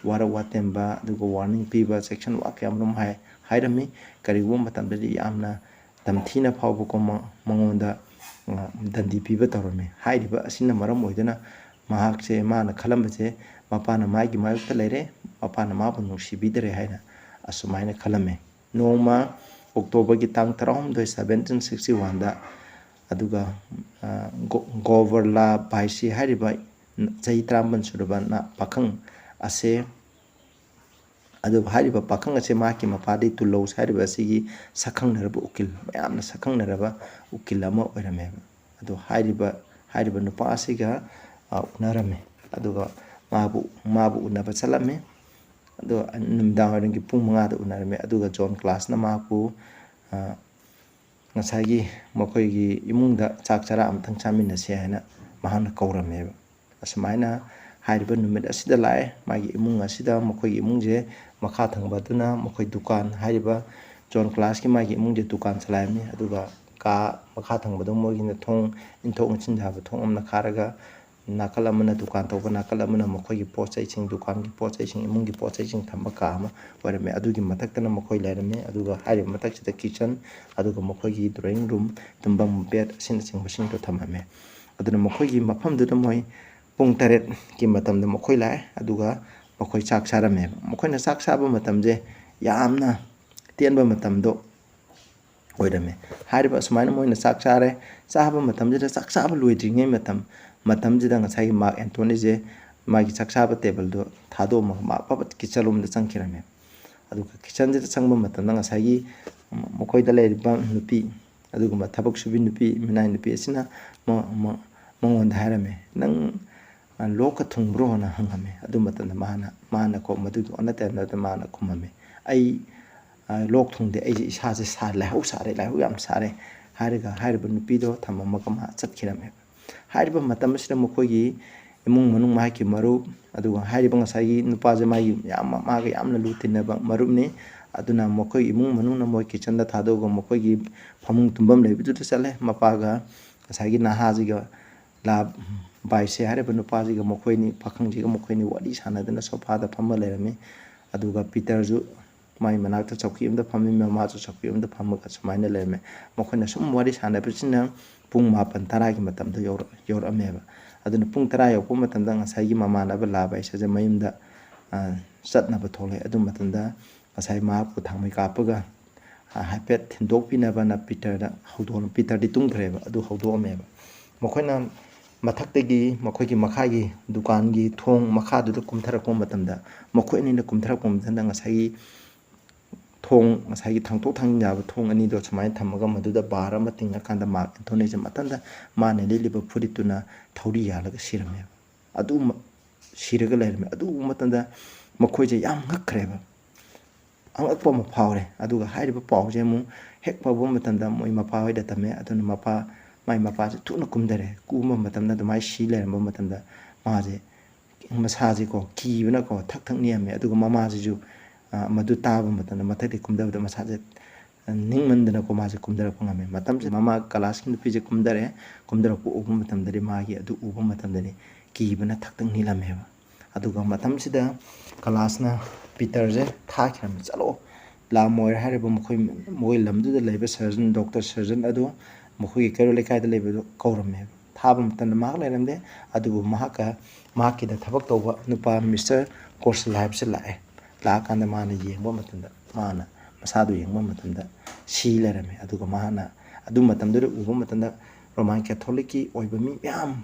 ꯋꯥꯔꯧ ꯋꯥꯇꯦꯝꯕ, ꯑꯗꯨꯒ ꯋꯥꯔꯅꯤꯡ ꯄꯤꯕ, ꯆꯦꯛꯁꯤꯟ ꯋꯥ ꯀꯌꯥ ꯑꯃꯔꯣꯝ ꯍꯥꯏ-, ꯍꯥꯏꯔꯝꯃꯤ꯫ ꯀꯔꯤꯒꯨꯝꯕ ꯃꯇꯝꯗꯗꯤ ꯌꯥꯝꯅ ꯇꯝꯊꯤꯅ ꯐꯥꯎꯕꯀꯣ ꯃ-, ꯃꯉꯣꯟꯗ, ꯑ, ꯗꯟꯗꯤ ꯄꯤꯕ ꯇꯧꯔꯝꯃꯤ꯫ ꯍꯥꯏꯔꯤꯕ ꯑꯁꯤꯅ ꯃꯔꯝ ꯑꯣꯏꯗꯨꯅ ꯃꯍꯥꯛꯁꯦ, ꯃꯥꯅ ꯈꯜꯂꯝꯕꯁꯦ ꯃꯄꯥꯅ ꯃꯥꯒꯤ ꯃꯥꯌꯣꯛꯇ ꯂꯩꯔꯦ, ꯃꯄꯥꯅ ꯃꯥꯕꯨ ꯅꯨꯡꯁꯤꯕꯤꯗꯔꯦ ꯍꯥꯏꯅ ꯑꯁꯨꯃꯥꯏꯅ ꯈꯜꯂꯝꯃꯤ꯫ ꯅꯣꯡꯃ ꯑꯣꯛꯇꯣꯕꯔꯒꯤ ꯇꯥꯡ ꯇꯔꯥꯍꯨꯝꯗꯣꯏ, seventeen sixty oneꯗ, ꯑꯗꯨꯒ, ꯑ, ꯒꯣ-, ꯒꯣꯕꯔꯂꯥ ꯚꯥꯏꯁꯤ ꯍꯥꯏꯔꯤꯕ ꯆꯍꯤ ꯇꯔꯥꯃꯥꯄꯟ ꯁꯨꯔꯕ ꯅ-, ꯄꯥꯈꯪ ꯑꯁꯦ, ꯑꯗꯨꯕꯨ ꯍꯥꯏꯔꯤꯕ ꯄꯥꯈꯪ ꯑꯁꯦ ꯃꯍꯥꯛꯀꯤ ꯃꯄꯥꯗꯤ ꯇꯨꯂꯧꯁ ꯍꯥꯏꯔꯤꯕ ꯑꯁꯤꯒꯤ ꯁꯛꯈꯪꯅꯔꯕ ꯎꯀꯤꯜ, ꯃꯌꯥꯝꯅ ꯁꯛꯈꯪꯅꯔꯕ ꯎꯀꯤꯜ ꯑꯃ ꯑꯣꯏꯔꯝꯃꯦꯕ꯫ ꯑꯗꯣ ꯍꯥꯏꯔꯤꯕ, ꯍꯥꯏꯔꯤꯕ ꯅꯨꯄꯥ ꯑꯁꯤꯒ, ꯑ, ꯎꯅꯔꯝꯃꯤ꯫ ꯑꯗꯨꯒ ꯃꯥꯕꯨ, ꯃꯥꯕꯨ ꯎꯅꯕ ꯆꯠꯂꯝꯃꯤ꯫ ꯑꯗꯣ ꯅꯨꯃꯤꯗꯥꯡ ꯋꯥꯏꯔꯝꯒꯤ ꯄꯨꯡ ꯃꯉꯥꯗ ꯎꯅꯔꯝꯃꯤ꯫ ꯑꯗꯨꯒ ꯖꯣꯟ ꯀ꯭ꯂꯥꯁꯅ ꯃꯍꯥꯛꯄꯨ, ꯑ, ꯉꯁꯥꯏꯒꯤ ꯃꯈꯣꯏꯒꯤ ꯏꯃꯨꯡꯗ ꯆꯥꯛ ꯆꯔꯥ ꯑꯃꯇꯪ ꯆꯥꯃꯤꯟꯅꯁꯦ ꯍꯥꯏꯅ ꯃꯍꯥꯛꯅ ꯀꯧꯔꯝꯃꯦꯕ꯫ ꯑꯁꯨꯃꯥꯏꯅ ꯍꯥꯏꯔꯤꯕ ꯅꯨꯃꯤꯠ ꯑꯁꯤꯗ ꯂꯥꯛꯑꯦ꯫ ꯃꯥꯒꯤ ꯏꯃꯨꯡ ꯑꯁꯤꯗ, ꯃꯈꯣꯏꯒꯤ ꯏꯃꯨꯡꯁꯦ ꯃꯈꯥ ꯊꯪꯕ ꯑꯗꯨꯅ ꯃꯈꯣꯏ ꯗꯨꯀꯥꯟ, ꯍꯥꯏꯔꯤꯕ ꯖꯣꯟ ꯀ꯭ꯂꯥꯁꯀꯤ ꯃꯥꯒꯤ ꯏꯃꯨꯡꯁꯦ ꯗꯨꯀꯥꯟ ꯆꯂꯥꯏꯔꯝꯃꯤ꯫ ꯑꯗꯨꯒ ꯀꯥ ꯃꯈꯥ ꯊꯪꯕꯗ ꯃꯣꯏꯒꯤꯅ ꯊꯣꯡ, ꯏꯟꯊꯣꯛ ꯏꯟꯁꯤꯟ ꯌꯥꯕ ꯊꯣꯡ ꯑꯃꯅ ꯈꯥꯔꯒ ꯅꯥꯀꯜ ꯑꯃꯅ ꯗꯨꯀꯥꯟ ꯇꯧꯕ, ꯅꯥꯀꯜ ꯑꯃꯅ ꯃꯈꯣꯏꯒꯤ ꯄꯣꯠ ꯆꯩꯁꯤꯡ, ꯗꯨꯀꯥꯟꯒꯤ ꯄꯣꯠ ꯆꯩꯁꯤꯡ, ꯏꯃꯨꯡꯒꯤ ꯄꯣꯠ ꯆꯩꯁꯤꯡ ꯊꯝꯕ ꯀꯥ ꯑꯃ ꯑꯣꯏꯔꯝꯃꯦ꯫ ꯑꯗꯨꯒꯤ ꯃꯊꯛꯇꯅ ꯃꯈꯣꯏ ꯂꯩꯔꯝꯃꯦ꯫ ꯑꯗꯨꯒ ꯍꯥꯏꯔꯤꯕ ꯃꯊꯛꯁꯤꯗ ꯀꯤꯠꯆꯟ, ꯑꯗꯨꯒ ꯃꯈꯣꯏꯒꯤ ꯗ꯭ꯔꯣꯌꯤꯡ ꯔꯨꯝ, ꯇꯨꯝꯐꯝ, ꯕꯦꯗ ꯑꯁꯤꯅꯆꯤꯡꯕꯁꯤꯡꯗꯣ ꯊꯝꯂꯝꯃꯦ꯫ ꯑꯗꯨꯅ ꯃꯈꯣꯏꯒꯤ ꯃꯐꯝꯗꯨꯗ ꯃꯣꯏ ꯄꯨꯡ ꯇꯔꯦꯠꯀꯤ ꯃꯇꯝꯗ ꯃꯈꯣꯏ ꯂꯥꯛꯑꯦ꯫ ꯑꯗꯨꯒ ꯃꯈꯣꯏ ꯆꯥꯛ ꯆꯥꯔꯝꯃꯦꯕ꯫ ꯃꯈꯣꯏꯅ ꯆꯥꯛ ꯆꯥꯕ ꯃꯇꯝꯁꯦ ꯌꯥꯝꯅ ꯇꯦꯟꯕ ꯃꯇꯝꯗꯣ ꯑꯣꯏꯔꯝꯃꯦ꯫ ꯍꯥꯏꯔꯤꯕ ꯑꯁꯨꯃꯥꯏꯅ ꯃꯣꯏꯅ ꯆꯥꯛ ꯆꯥꯔꯦ꯫ ꯆꯥꯕ ꯃꯇꯝꯁꯤꯗ, ꯆꯥꯛ ꯆꯥꯕ ꯂꯣꯏꯗ꯭ꯔꯤꯉꯩ ꯃꯇꯝ, ꯃꯇꯝꯁꯤꯗ ꯉꯁꯥꯏꯒꯤ ꯃꯥꯔꯛ ꯑꯦꯟꯊꯣꯅꯤꯁꯦ ꯃꯥꯒꯤ ꯆꯥꯛ ꯆꯥꯕ ꯇꯦꯕꯜꯗꯣ ꯊꯥꯗꯣꯛꯑꯝꯃꯒ ꯃꯥ ꯐꯠ ꯐꯠ ꯀꯤꯠꯆꯟ ꯔꯨꯝꯗ ꯆꯪꯈꯤꯔꯝꯃꯦ꯫ ꯑꯗꯨꯒ ꯀꯤꯠꯆꯟꯁꯤꯗ ꯆꯪꯕ ꯃꯇꯝꯗ ꯉꯁꯥꯏꯒꯤ ꯃꯈꯣꯏꯗ ꯂꯩꯔꯤꯕ ꯅꯨꯄꯤ, ꯑꯗꯨꯒꯨꯝꯕ ꯊꯕꯛ ꯁꯨꯕꯤ ꯅꯨꯄꯤ, ꯃꯤꯅꯥꯏ ꯅꯨꯄꯤ ꯑꯁꯤꯅ ꯃ-, ꯃ-, ꯃꯉꯣꯟꯗ ꯍꯥꯏꯔꯝꯃꯦ, "ꯅꯪ, ꯑ, ꯂꯣꯛꯀ ꯊꯨꯡꯕ꯭ꯔꯣꯅ?" ꯍꯪꯉꯝꯃꯦ꯫ ꯑꯗꯨ ꯃꯇꯝꯗ ꯃꯥꯅ, ꯃꯥꯅꯀꯣ, ꯃꯗꯨꯒꯤ ꯑꯣꯟꯅ ꯇꯩꯅꯕꯗ ꯃꯥꯅ ꯈꯨꯝꯃꯝꯃꯦ, "ꯑꯩ, ꯑ, ꯂꯣꯛ ꯊꯨꯡꯗꯦ, ꯑꯩꯁꯦ ꯏꯁꯥꯁꯦ ꯁꯥꯔꯦ, ꯂꯥꯏꯍꯧ ꯁꯥꯔꯦ, ꯂꯥꯏꯍꯧ ꯌꯥꯝ ꯁꯥꯔꯦ" ꯍꯥꯏꯔꯒ ꯍꯥꯏꯔꯤꯕ ꯅꯨꯄꯤꯗꯣ ꯊꯝꯃꯝꯃꯒ ꯃꯥ ꯆꯠꯈꯤꯔꯝꯃꯦꯕ꯫ ꯍꯥꯏꯔꯤꯕ ꯃꯇꯝ ꯑꯁꯤꯗ ꯃꯈꯣꯏꯒꯤ ꯏꯃꯨꯡ ꯃꯅꯨꯡ, ꯃꯍꯥꯛꯀꯤ ꯃꯔꯨꯞ, ꯑꯗꯨꯒ ꯍꯥꯏꯔꯤꯕ ꯉꯁꯥꯏꯒꯤ ꯅꯨꯄꯥꯁꯦ ꯃꯥꯒꯤ ꯌꯥꯝ, ꯃꯥꯒ ꯌꯥꯝꯅ ꯂꯨ ꯇꯤꯟꯅꯕ ꯃꯔꯨꯞꯅꯤ꯫ ꯑꯗꯨꯅ ꯃꯈꯣꯏ ꯏꯃꯨꯡ ꯃꯅꯨꯡꯅ ꯃꯣꯏ ꯀꯤꯠꯆꯟꯗ ꯊꯥꯗꯣꯛꯑꯒ ꯃꯈꯣꯏꯒꯤ ꯐꯃꯨꯡ ꯇꯨꯝꯐꯝ ꯂꯩꯕꯗꯨꯗ ꯆꯠꯂꯦ꯫ ꯃꯄꯥꯒ ꯉꯁꯥꯏꯒꯤ ꯅꯍꯥꯁꯤꯒ, ꯂꯥ ꯕꯥꯏꯁꯦ ꯍꯥꯏꯔꯤꯕ ꯅꯨꯄꯥꯁꯤꯒ ꯃꯈꯣꯏꯅꯤ, ꯄꯥꯈꯪꯁꯤꯒ ꯃꯈꯣꯏꯅꯤ ꯋꯥꯔꯤ ꯁꯥꯟꯅꯗꯅ ꯁꯣꯐꯥꯗ ꯐꯝꯃ ꯂꯩꯔꯝꯃꯤ꯫ ꯑꯗꯨꯒ ꯄꯤꯇꯔꯁꯨ ꯃꯥꯏ ꯃꯅꯥꯛꯇ ꯆꯧꯀꯤ ꯑꯃꯗ ꯐꯝꯃꯤ, ꯃꯃꯥꯁꯨ ꯆꯧꯀꯤ ꯑꯃꯗ ꯐꯝꯃꯒ ꯁꯨꯃꯥꯏꯅ ꯂꯩꯔꯝꯃꯦ꯫ ꯃꯈꯣꯏꯅ ꯁꯨꯝ ꯋꯥꯔꯤ ꯁꯥꯟꯅꯕꯁꯤꯅ ꯄꯨꯡ ꯃꯥꯄꯟ ꯇꯔꯥꯒꯤ ꯃꯇꯝꯗ ꯌꯧꯔꯛ-, ꯌꯧꯔꯛꯑꯝꯃꯦꯕ꯫ ꯑꯗꯨꯅ ꯄꯨꯡ ꯇꯔꯥ ꯌꯧꯔꯛꯄ ꯃꯇꯝꯗ ꯉꯁꯥꯏꯒꯤ ꯃꯃꯥꯟꯅꯕ ꯂꯥ ꯕꯥꯏꯁꯦ ꯃꯌꯨꯝꯗ, ꯑ, ꯆꯠꯅꯕ ꯊꯣꯛꯂꯛꯑꯦ꯫ ꯑꯗꯨ ꯃꯇꯝꯗ ꯉꯁꯥꯏ ꯃꯍꯥꯛꯄꯨ ꯊꯥꯡꯃꯩ ꯀꯥꯞꯄꯒ, ꯑ, ꯍꯥꯏꯐꯦꯠ ꯊꯤꯟꯗꯣꯛꯄꯤꯅꯕꯅ ꯄꯤꯇꯔꯗ ꯍꯧꯗꯣꯛ-, ꯄꯤꯇꯔꯗꯤ ꯇꯨꯝꯈ꯭ꯔꯦꯕ, ꯑꯗꯨ ꯍꯧꯗꯣꯛꯑꯝꯃꯦꯕ꯫ ꯃꯈꯣꯏꯅ ꯃꯊꯛꯇꯒꯤ ꯃꯈꯣꯏꯒꯤ ꯃꯈꯥꯒꯤ ꯗꯨꯀꯥꯟꯒꯤ ꯊꯣꯡ ꯃꯈꯥꯗꯨꯗ ꯀꯨꯝꯊꯔꯛꯄ ꯃꯇꯝꯗ, ꯃꯈꯣꯏ ꯑꯅꯤꯅ ꯀꯨꯝꯊꯔꯛꯄ ꯃꯇꯝꯗ ꯉꯁꯥꯏꯒꯤ ꯊꯣꯡ, ꯉꯁꯥꯏꯒꯤ ꯊꯥꯡꯗꯣꯛ ꯊꯥꯡꯖꯤꯟ ꯌꯥꯕ ꯊꯣꯡ ꯑꯅꯤꯗꯣ ꯁꯨꯃꯥꯏꯅ ꯊꯝꯃꯒ ꯃꯗꯨꯗ ꯕꯥꯔ ꯑꯃ ꯇꯤꯡꯉꯀꯥꯟꯗ ꯃꯥꯔꯛ ꯑꯦꯟꯊꯣꯅꯤꯁꯦ ꯃꯊꯟꯇ ꯃꯥꯅ ꯂꯤꯠꯂꯤꯕ ꯐꯨꯔꯤꯠꯇꯨꯅ ꯊꯧꯔꯤ ꯌꯥꯜꯂꯒ ꯁꯤꯔꯝꯃꯦꯕ꯫ ꯑꯗꯨ ꯃ-, ꯁꯤꯔꯒ ꯂꯩꯔꯝꯃꯦ꯫ ꯑꯗꯨ ꯎꯕ ꯃꯇꯝꯗ ꯃꯈꯣꯏꯁꯦ ꯌꯥꯝ ꯉꯛꯈ꯭ꯔꯦꯕ꯫ ꯑꯉꯛꯄ ꯑꯃ ꯐꯥꯎꯔꯦ꯫ ꯑꯗꯨꯒ ꯍꯥꯏꯔꯤꯕ ꯄꯥꯎꯁꯦ ꯑꯃꯨꯛ ꯍꯦꯛ ꯐꯥꯎꯕ ꯃꯇꯝꯗ ꯃꯣꯏ ꯃꯄꯥ ꯍꯣꯏꯗ ꯇꯝꯃꯦ꯫ ꯑꯗꯨꯅ ꯃꯄꯥ, ꯃꯥꯏ ꯃꯄꯥꯁꯦ ꯊꯨꯅ ꯀꯨꯝꯊꯔꯦ꯫ ꯀꯨꯝꯕ ꯃꯇꯝꯗ ꯑꯗꯨꯃꯥꯏꯅ ꯁꯤ ꯂꯩꯔꯝꯕ ꯃꯇꯝꯗ ꯃꯥꯁꯦ ꯃꯁꯥꯁꯦꯀꯣ ꯀꯤꯕꯅꯀꯣ ꯊꯛ ꯊꯛ ꯅꯤꯛꯑꯝꯃꯦ꯫ ꯑꯗꯨꯒ ꯃꯃꯥꯁꯤꯁꯨ, ꯑ, ꯃꯗꯨ ꯇꯥꯕ ꯃꯇꯝꯗ ꯃꯊꯛꯇꯒꯤ ꯀꯨꯝꯊꯕꯗ ꯃꯁꯥꯁꯦ ꯅꯤꯡꯃꯟꯗꯅꯀꯣ ꯃꯥꯁꯦ ꯀꯨꯝꯊꯔꯛꯄ ꯉꯝꯃꯦ꯫ ꯃꯇꯝꯁꯤꯗ ꯃꯃꯥ ꯀꯂꯥꯁꯀꯤ ꯅꯨꯄꯤꯁꯦ ꯀꯨꯝꯊꯔꯛꯑꯦ꯫ ꯀꯨꯝꯊꯔꯛꯄ ꯎꯕ ꯃꯇꯝꯗꯗꯤ ꯃꯥꯒꯤ ꯑꯗꯨ ꯎꯕ ꯃꯇꯝꯗꯗꯤ ꯀꯤꯕꯅ ꯊꯛꯇꯛ ꯅꯤꯛꯂꯝꯃꯦꯕ꯫ ꯑꯗꯨꯒ ꯃꯇꯝꯁꯤꯗ ꯀꯂꯥꯁꯅ ꯄꯤꯇꯔꯁꯦ ꯊꯥꯈꯤꯔꯝꯃꯦ, "ꯆꯠꯂꯣ, ꯂꯥ ꯃꯣꯏꯔ ꯍꯥꯏꯔꯤꯕ ꯃꯈꯣꯏ, ꯃꯈꯣꯏ ꯂꯝꯗꯨꯗ ꯂꯩꯕ ꯁꯔꯖꯟ, ꯗꯣꯛꯇꯔ ꯁꯔꯖꯟ ꯑꯗꯨ ꯃꯈꯣꯏꯒꯤ ꯀꯩꯔꯣꯜ ꯂꯩꯀꯥꯏꯗ ꯂꯩꯕꯗꯨ ꯀꯧꯔꯝꯃꯦꯕ"꯫ ꯊꯥꯕ ꯃꯇꯝꯗ ꯃꯍꯥꯛ ꯂꯩꯔꯝꯗꯦ꯫ ꯑꯗꯨꯕꯨ ꯃꯍꯥꯛꯀ, ꯃꯍꯥꯛꯀꯤꯗ ꯊꯕꯛ ꯇꯧꯕ ꯅꯨꯄꯥ ꯃꯤꯁꯇꯔ ꯀꯣꯔꯁꯤꯂꯥ ꯍꯥꯏꯕꯁꯤ ꯂꯥꯛꯑꯦ꯫ ꯂꯥꯛꯑꯀꯥꯟꯗ ꯃꯥꯅ ꯌꯦꯡꯕ ꯃꯇꯝꯗ, ꯃꯥꯅ ꯃꯁꯥꯗꯨ ꯌꯦꯡꯕ ꯃꯇꯝꯗ ꯁꯤ ꯂꯩꯔꯝꯃꯦ꯫ ꯑꯗꯨꯒ ꯃꯍꯥꯛꯅ ꯑꯗꯨ ꯃꯇꯝꯗꯨꯗ ꯎꯕ ꯃꯇꯝꯗ ꯔꯣꯃꯥꯟ ꯀꯦꯊꯣꯂꯤꯛꯀꯤ ꯑꯣꯏꯕ ꯃꯤ ꯃꯌꯥꯝ,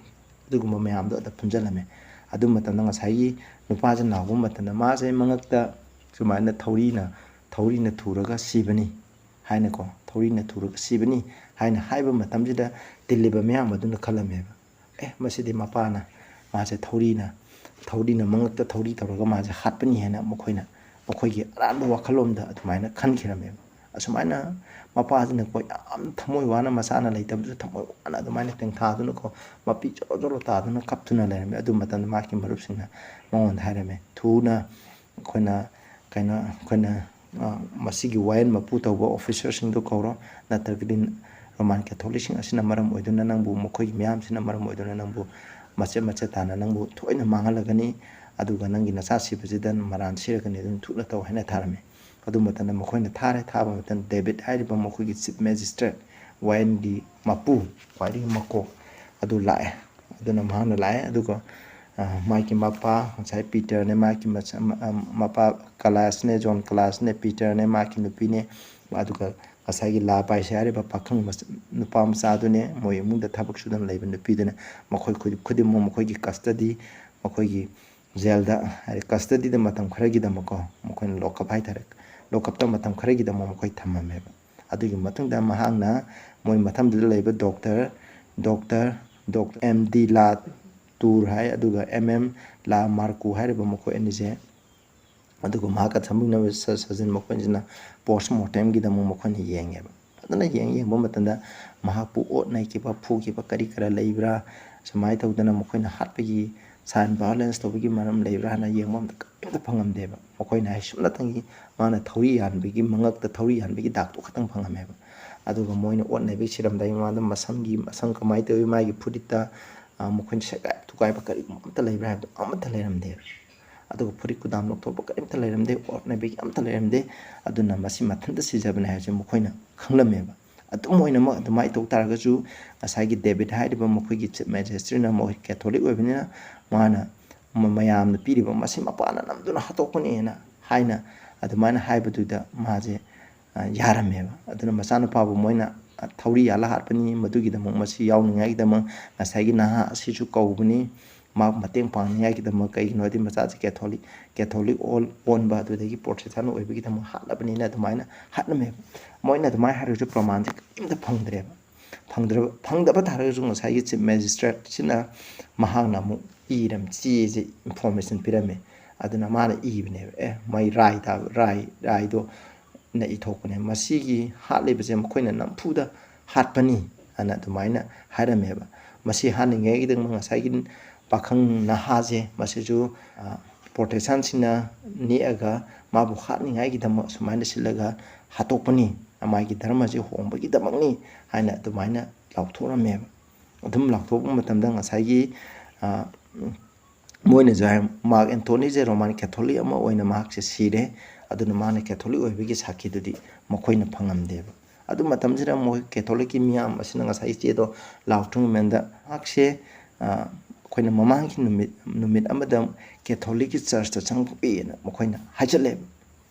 ꯑꯗꯨꯒꯨꯝꯕ ꯃꯌꯥꯝꯗꯣ ꯑꯗ ꯄꯨꯟꯁꯤꯜꯂꯝꯃꯦ꯫ ꯑꯗꯨ ꯃꯇꯝꯗ ꯉꯁꯥꯏꯒꯤ ꯅꯨꯄꯥꯁꯤꯅ ꯂꯥꯎꯕ ꯃꯇꯝꯗ ꯃꯥꯁꯦ ꯃꯉꯛꯇ ꯁꯨꯃꯥꯏꯅ ꯊꯧꯔꯤꯅ, ꯊꯧꯔꯤꯅ ꯊꯨꯔꯒ ꯁꯤꯕꯅꯤ ꯍꯥꯏꯅꯀꯣ, ꯊꯧꯔꯤꯅ ꯊꯨꯔꯒ ꯁꯤꯕꯅꯤ ꯍꯥꯏꯅ ꯍꯥꯏꯕ ꯃꯇꯝꯁꯤꯗ ꯇꯤꯜꯂꯤꯕ ꯃꯌꯥꯝ ꯑꯗꯨꯅ ꯈꯜꯂꯝꯃꯦꯕ, "ꯑꯦ, ꯃꯁꯤꯗꯤ ꯃꯄꯥꯅ ꯃꯥꯁꯦ ꯊꯧꯔꯤꯅ, ꯊꯧꯔꯤꯅ ꯃꯉꯛꯇ ꯊꯧꯔꯤ ꯇꯧꯔꯒ ꯃꯥꯁꯦ ꯍꯥꯠꯄꯅꯤ" ꯍꯥꯏꯅ ꯃꯈꯣꯏꯅ, ꯃꯈꯣꯏꯒꯤ ꯑꯔꯥꯟꯕ ꯋꯥꯈꯜꯂꯣꯟꯗ ꯑꯗꯨꯃꯥꯏꯅ ꯈꯟꯈꯤꯔꯝꯃꯦꯕ꯫ ꯑꯁꯨꯃꯥꯏꯅ ꯃꯄꯥꯁꯤꯅꯀꯣ ꯌꯥꯝ ꯊꯃꯣꯏ ꯋꯥꯅ, ꯃꯆꯥꯅ ꯂꯩꯇꯕꯗꯨꯁꯨ ꯊꯃꯣꯏ ꯋꯥꯅ ꯑꯗꯨꯃꯥꯏꯅ ꯇꯦꯡꯊꯥꯗꯨꯅꯀꯣ ꯃꯄꯤ ꯖꯣꯔꯣ ꯖꯣꯔꯣ ꯇꯥꯗꯨꯅ ꯀꯞꯇꯨꯅ ꯂꯩꯔꯝꯃꯦ꯫ ꯑꯗꯨ ꯃꯇꯝꯗ ꯃꯍꯥꯛꯀꯤ ꯃꯔꯨꯞꯁꯤꯡꯅ ꯃꯉꯣꯟꯗ ꯍꯥꯏꯔꯝꯃꯦ, "ꯊꯨꯅ ꯑꯩꯈꯣꯏꯅ, ꯀꯩꯅꯣ, ꯑꯩꯈꯣꯏꯅ, ꯑ, ꯃꯁꯤꯒꯤ ꯋꯥꯌꯦꯜ ꯃꯄꯨ ꯇꯧꯕ ꯑꯣꯐꯤꯁꯔꯁꯤꯡꯗꯨ ꯀꯧꯔꯣ, ꯅꯠꯇ꯭ꯔꯒꯗꯤ ꯔꯣꯃꯥꯟ ꯀꯦꯊꯣꯂꯤꯛꯁꯤꯡ ꯑꯁꯤꯅ ꯃꯔꯝ ꯑꯣꯏꯗꯨꯅ ꯅꯪꯕꯨ, ꯃꯈꯣꯏꯒꯤ ꯃꯤꯌꯥꯝꯁꯤꯅ ꯃꯔꯝ ꯑꯣꯏꯗꯨꯅ ꯅꯪꯕꯨ ꯃꯆꯦꯠ ꯃꯆꯦꯠ ꯇꯥꯅ ꯅꯪꯕꯨ ꯊꯣꯏꯅ ꯃꯥꯡꯍꯜꯂꯒꯅꯤ, ꯑꯗꯨꯒ ꯅꯪꯒꯤ ꯅꯆꯥ ꯁꯤꯕꯁꯤꯗ ꯃꯔꯥꯟ ꯁꯤꯔꯒꯅꯤ, ꯑꯗꯨꯅ ꯊꯨꯅ ꯇꯧ" ꯍꯥꯏꯅ ꯊꯥꯔꯝꯃꯤ꯫ ꯑꯗꯨ ꯃꯇꯝꯗ ꯃꯈꯣꯏꯅ ꯊꯥꯔꯦ꯫ ꯊꯥꯕ ꯃꯇꯝꯗ ꯗꯦꯕꯤꯠ ꯍꯥꯏꯔꯤꯕ ꯃꯈꯣꯏꯒꯤ ꯆꯤꯐ ꯃꯦꯖꯤꯁꯇ꯭ꯔꯦꯠ, ꯋꯥꯌꯦꯜꯒꯤ ꯃꯄꯨ, ꯈ꯭ꯋꯥꯏꯗꯒꯤ ꯃꯀꯣꯛ ꯑꯗꯨ ꯂꯥꯛꯑꯦ꯫ ꯑꯗꯨꯅ ꯃꯍꯥꯛꯅ ꯂꯥꯛꯑꯦ꯫ ꯑꯗꯨꯒ, ꯑ, ꯃꯥꯒꯤ ꯃꯄꯥ, ꯉꯁꯥꯏ ꯄꯤꯇꯔꯅꯦ, ꯃꯥꯒꯤ ꯃꯆꯥ-, ꯃ-, ꯑ, ꯃꯄꯥ ꯀꯂꯥꯁꯅꯦ, ꯖꯣꯟ ꯀꯂꯥꯁꯅꯦ, ꯄꯤꯇꯔꯅꯦ, ꯃꯥꯒꯤ ꯅꯨꯄꯤꯅꯦ, ꯑꯗꯨꯒ ꯉꯁꯥꯏꯒꯤ ꯂꯥ ꯄꯥꯏꯁꯦ ꯍꯥꯏꯔꯤꯕ ꯄꯥꯈꯪ ꯃꯆ-, ꯅꯨꯄꯥ ꯃꯆꯥꯗꯨꯅꯦ, ꯃꯣꯏ ꯏꯃꯨꯡꯗ ꯊꯕꯛ ꯁꯨꯗꯅ ꯂꯩꯕ ꯅꯨꯄꯤꯗꯨꯅ, ꯃꯈꯣꯏ ꯈꯨꯗꯤꯡꯃꯛ ꯃꯈꯣꯏꯒꯤ ꯀꯁꯇꯗꯤ, ꯃꯈꯣꯏꯒꯤ ꯖꯦꯜꯗ, ꯍꯥꯏꯗꯤ ꯀꯁꯇꯗꯤꯗ ꯃꯇꯝ ꯈꯔꯒꯤꯗꯃꯛꯀꯣ, ꯃꯈꯣꯏꯅ ꯂꯣꯛꯑꯞ ꯍꯥꯏꯇꯥꯔꯦ, ꯂꯣꯛꯑꯞꯇ ꯃꯇꯝ ꯈꯔꯒꯤꯗꯃꯛ ꯃꯈꯣꯏ ꯊꯝꯃꯝꯃꯦꯕ꯫ ꯑꯗꯨꯒꯤ ꯃꯇꯨꯡꯗ ꯃꯍꯥꯛꯅ ꯃꯣꯏ ꯃꯊꯪꯗꯨꯗ ꯂꯩꯕ doctor, doctor, doctor M D ꯂꯥ ꯇꯨꯔ ꯍꯥꯏ, ꯑꯗꯨꯒ ꯑꯦꯝ ꯑꯦꯝ ꯂꯥ ꯃꯥꯔꯀꯨ ꯍꯥꯏꯔꯤꯕ ꯃꯈꯣꯏ ꯑꯅꯤꯁꯦ, ꯑꯗꯨꯒ ꯃꯍꯥꯛꯀ ꯊꯝꯃꯤꯟꯅꯕ ꯁ-, ꯁꯔꯖꯟ ꯃꯈꯣꯏꯁꯤꯅ ꯄꯣꯁ ꯃꯣꯔꯇꯦꯝꯒꯤꯗꯃꯛ ꯃꯈꯣꯏꯅ ꯌꯦꯡꯉꯦꯕ꯫ ꯐꯖꯅ ꯌꯦꯡ, ꯌꯦꯡꯕ ꯃꯇꯝꯗ ꯃꯍꯥꯛꯄꯨ ꯑꯣꯠ ꯅꯩꯈꯤꯕ, ꯐꯨꯈꯤꯕ ꯀꯔꯤ ꯀꯔꯥ ꯂꯩꯕ꯭ꯔꯥ, ꯁꯨꯃꯥꯏꯅ ꯇꯧꯗꯅ ꯃꯈꯣꯏꯅ ꯍꯥꯠꯄꯒꯤ ꯁꯥꯏꯟ ꯚꯥꯏꯑꯣꯂꯦꯟꯁ ꯇꯧꯕꯒꯤ ꯃꯔꯝ ꯂꯩꯕ꯭ꯔꯥ ꯍꯥꯏꯅ ꯌꯦꯡꯕ ꯑꯃꯗ ꯀꯔꯤꯝꯇ ꯐꯪꯉꯝꯗꯦꯕ꯫ ꯃꯈꯣꯏꯅ ꯍꯥꯏ ꯁꯨꯞꯅꯇꯪꯒꯤ ꯃꯥꯅ ꯊꯧꯔꯤ ꯌꯥꯟꯕꯒꯤ, ꯃꯉꯛꯇ ꯊꯧꯔꯤ ꯌꯥꯟꯕꯒꯤ ꯗꯥꯛꯇꯣ ꯈꯛꯇꯪ ꯐꯪꯉꯝꯃꯦꯕ꯫ ꯑꯗꯨꯒ ꯃꯣꯏꯅ ꯑꯣꯠ ꯅꯩꯕꯒꯤ ꯁꯤꯔꯝꯗꯥꯏ ꯃꯃꯥꯡꯗ ꯃꯁꯝꯒꯤ, ꯃꯁꯝ ꯀꯃꯥꯏꯅ ꯇꯧꯏ, ꯃꯥꯒꯤ ꯐꯨꯔꯤꯠꯇ, ꯑ, ꯃꯈꯣꯏꯅ ꯁꯦꯒꯥꯏ ꯊꯨꯒꯥꯏꯕ ꯀꯔꯤꯒꯨꯝꯕ ꯑꯃꯠꯇ ꯂꯩꯕ꯭ꯔꯥ ꯍꯥꯏꯕꯗꯣ ꯑꯃꯠꯇ ꯂꯩꯔꯝꯗꯦꯕ꯫ ꯑꯗꯨꯒ ꯐꯨꯔꯤꯠ ꯀꯨꯗꯥꯝ ꯂꯧꯊꯣꯛꯄ ꯀꯔꯤꯝꯇ ꯂꯩꯔꯝꯗꯦ, ꯑꯣꯠ ꯅꯩꯕꯒꯤ ꯑꯃꯠꯇ ꯂꯩꯔꯝꯗꯦ꯫ ꯑꯗꯨꯅ ꯃꯁꯤ ꯃꯊꯟꯇ ꯁꯤꯖꯕꯅꯦ ꯍꯥꯏꯕꯁꯦ ꯃꯈꯣꯏꯅ ꯈꯪꯂꯝꯃꯦꯕ꯫ ꯑꯗꯨꯝ ꯑꯣꯏꯅꯃꯛ ꯑꯗꯨꯃꯥꯏꯅ ꯇꯧ ꯇꯥꯔꯒꯁꯨ ꯉꯁꯥꯏꯒꯤ ꯗꯦꯕꯤꯠ ꯍꯥꯏꯔꯤꯕ ꯃꯈꯣꯏꯒꯤ ꯆꯤꯐ ꯃꯦꯖꯤꯁꯇ꯭ꯔꯤꯅ, ꯃꯈꯣꯏ ꯀꯦꯊꯣꯂꯤꯛ ꯑꯣꯏꯕꯅꯤꯅ, ꯃꯥꯅ ꯃ-, ꯃꯌꯥꯝꯅ ꯄꯤꯔꯤꯕ ꯃꯁꯤ ꯃꯄꯥꯅ ꯅꯝꯗꯨꯅ ꯍꯥꯠꯇꯣꯛꯄꯅꯦꯅ ꯍꯥꯏꯅ ꯑꯗꯨꯃꯥꯏꯅ ꯍꯥꯏꯕꯗꯨꯗ ꯃꯥꯁꯦ, ꯑ, ꯌꯥꯔꯝꯃꯦꯕ꯫ ꯑꯗꯨꯅ ꯃꯆꯥꯅꯨꯄꯥꯕꯨ ꯃꯣꯏꯅ, ꯑ, ꯊꯧꯔꯤ ꯌꯥꯜꯂ ꯍꯥꯠꯄꯅꯤ, ꯃꯗꯨꯒꯤꯗꯃꯛ ꯃꯁꯤ ꯌꯥꯎꯅꯤꯡꯉꯥꯏꯒꯤꯗꯃꯛ ꯉꯁꯥꯏꯒꯤ ꯅꯍꯥ ꯑꯁꯤꯁꯨ ꯀꯧꯕꯅꯤ, ꯃꯍꯥꯛ ꯃꯇꯦꯡ ꯄꯥꯡꯅꯤꯡꯉꯥꯏꯒꯤꯗꯃꯛ꯫ ꯀꯩꯒꯤꯅꯣ ꯍꯥꯏꯗꯤ ꯃꯆꯥꯁꯤ ꯀꯦꯊꯣꯂꯤꯛ, ꯀꯦꯊꯣꯂꯤꯛ ꯑꯣꯟ-, ꯑꯣꯟꯕ, ꯑꯗꯨꯗꯒꯤ ꯄ꯭ꯔꯣꯇꯦꯁꯇꯥꯟ ꯑꯣꯏꯕꯒꯤꯗꯃꯛ ꯍꯥꯠꯂꯕꯅꯤꯅ ꯑꯗꯨꯃꯥꯏꯅ ꯍꯥꯠꯂꯝꯃꯦꯕ꯫ ꯃꯣꯏꯅ ꯑꯗꯨꯃꯥꯏꯅ ꯍꯥꯏꯔꯒꯁꯨ ꯄ꯭ꯔꯃꯥꯟꯁꯦ ꯀꯔꯤꯝꯇ ꯐꯪꯗ꯭ꯔꯦꯕ꯫ ꯐꯪꯗ꯭ꯔꯕ, ꯐꯪꯗꯕ ꯇꯥꯔꯒꯁꯨ ꯉꯁꯥꯏꯒꯤ ꯆꯤꯐ ꯃꯦꯖꯤꯁꯇ꯭ꯔꯦꯠꯁꯤꯅ ꯃꯍꯥꯛꯅ ꯑꯃꯨꯛ ꯏꯔꯝ ꯆꯦꯁꯦ ꯏꯟꯐꯣꯔꯃꯦꯁꯟ ꯄꯤꯔꯝꯃꯦ꯫ ꯑꯗꯨꯅ ꯃꯥꯅ ꯏꯕꯅꯦꯕ, "ꯑꯦ, ꯃꯩ ꯔꯥꯏ ꯇꯥꯕ, ꯔꯥꯏ, ꯔꯥꯏꯗꯣ ꯅ ꯏꯊꯣꯛꯄꯅꯦ꯫ ꯃꯁꯤꯒꯤ ꯍꯥꯠꯂꯤꯕꯁꯦ ꯃꯈꯣꯏꯅ ꯅꯝꯐꯨꯗ ꯍꯥꯠꯄꯅꯤ" ꯍꯥꯏꯅ ꯑꯗꯨꯃꯥꯏꯅ ꯍꯥꯏꯔꯝꯃꯦꯕ꯫ ꯃꯁꯤ ꯍꯥꯠꯅꯤꯡꯉꯥꯏꯒꯤꯗꯃꯛ ꯉꯁꯥꯏꯒꯤ ꯄꯥꯈꯪ ꯅꯍꯥꯁꯦ ꯃꯁꯤꯁꯨ, ꯑ, ꯄ꯭ꯔꯣꯇꯦꯁꯇꯥꯟꯁꯤꯡꯅ ꯅꯦꯛꯑꯒ ꯃꯥꯕꯨ ꯍꯥꯠꯅꯤꯡꯉꯥꯏꯒꯤꯗꯃꯛ ꯁꯨꯃꯥꯏꯅ ꯁꯤꯜꯂꯒ ꯍꯥꯠꯇꯣꯛꯄꯅꯤ, ꯃꯥꯒꯤ ꯙꯔꯃꯁꯦ ꯍꯣꯡꯕꯒꯤꯗꯃꯛꯅꯤ ꯍꯥꯏꯅ ꯑꯗꯨꯃꯥꯏꯅ ꯂꯥꯎꯊꯣꯛꯂꯝꯃꯦꯕ꯫ ꯑꯗꯨꯝ ꯂꯥꯎꯊꯣꯛꯄ ꯃꯇꯝꯗ ꯉꯁꯥꯏꯒꯤ, ꯑ, ꯃꯣꯏꯅꯁꯨ ꯍꯥꯏ, ꯃꯥꯔꯛ ꯑꯦꯟꯊꯣꯅꯤꯁꯦ ꯔꯣꯃꯥꯟ ꯀꯦꯊꯣꯂꯤꯛ ꯑꯃ ꯑꯣꯏꯅ ꯃꯍꯥꯛꯁꯦ ꯁꯤꯔꯦ, ꯑꯗꯨꯅ ꯃꯥꯅ ꯀꯦꯊꯣꯂꯤꯛ ꯑꯣꯏꯕꯒꯤ ꯁꯥꯈꯤꯗꯨꯗꯤ ꯃꯈꯣꯏꯅ ꯐꯪꯉꯝꯗꯦꯕ꯫ ꯑꯗꯨ ꯃꯇꯝꯁꯤꯗ ꯃꯣꯏ ꯀꯦꯊꯣꯂꯤꯛꯀꯤ ꯃꯤꯌꯥꯝ ꯑꯁꯤꯅ ꯉꯁꯥꯏ ꯏꯆꯦꯗꯣ ꯂꯥꯎꯊ꯭ꯔꯤꯉꯩ ꯃꯃꯥꯡꯗ ꯃꯍꯥꯛꯁꯦ, ꯑ, ꯑꯩꯈꯣꯏꯅ ꯃꯃꯥꯡꯒꯤ ꯅꯨꯃꯤꯠ, ꯅꯨꯃꯤꯠ ꯑꯃꯗ ꯀꯦꯊꯣꯂꯤꯛꯀꯤ ꯆꯔꯆꯇ ꯆꯪꯉꯛꯑꯦꯅ ꯃꯈꯣꯏꯅ ꯍꯥꯏꯖꯜꯂꯦꯕ꯫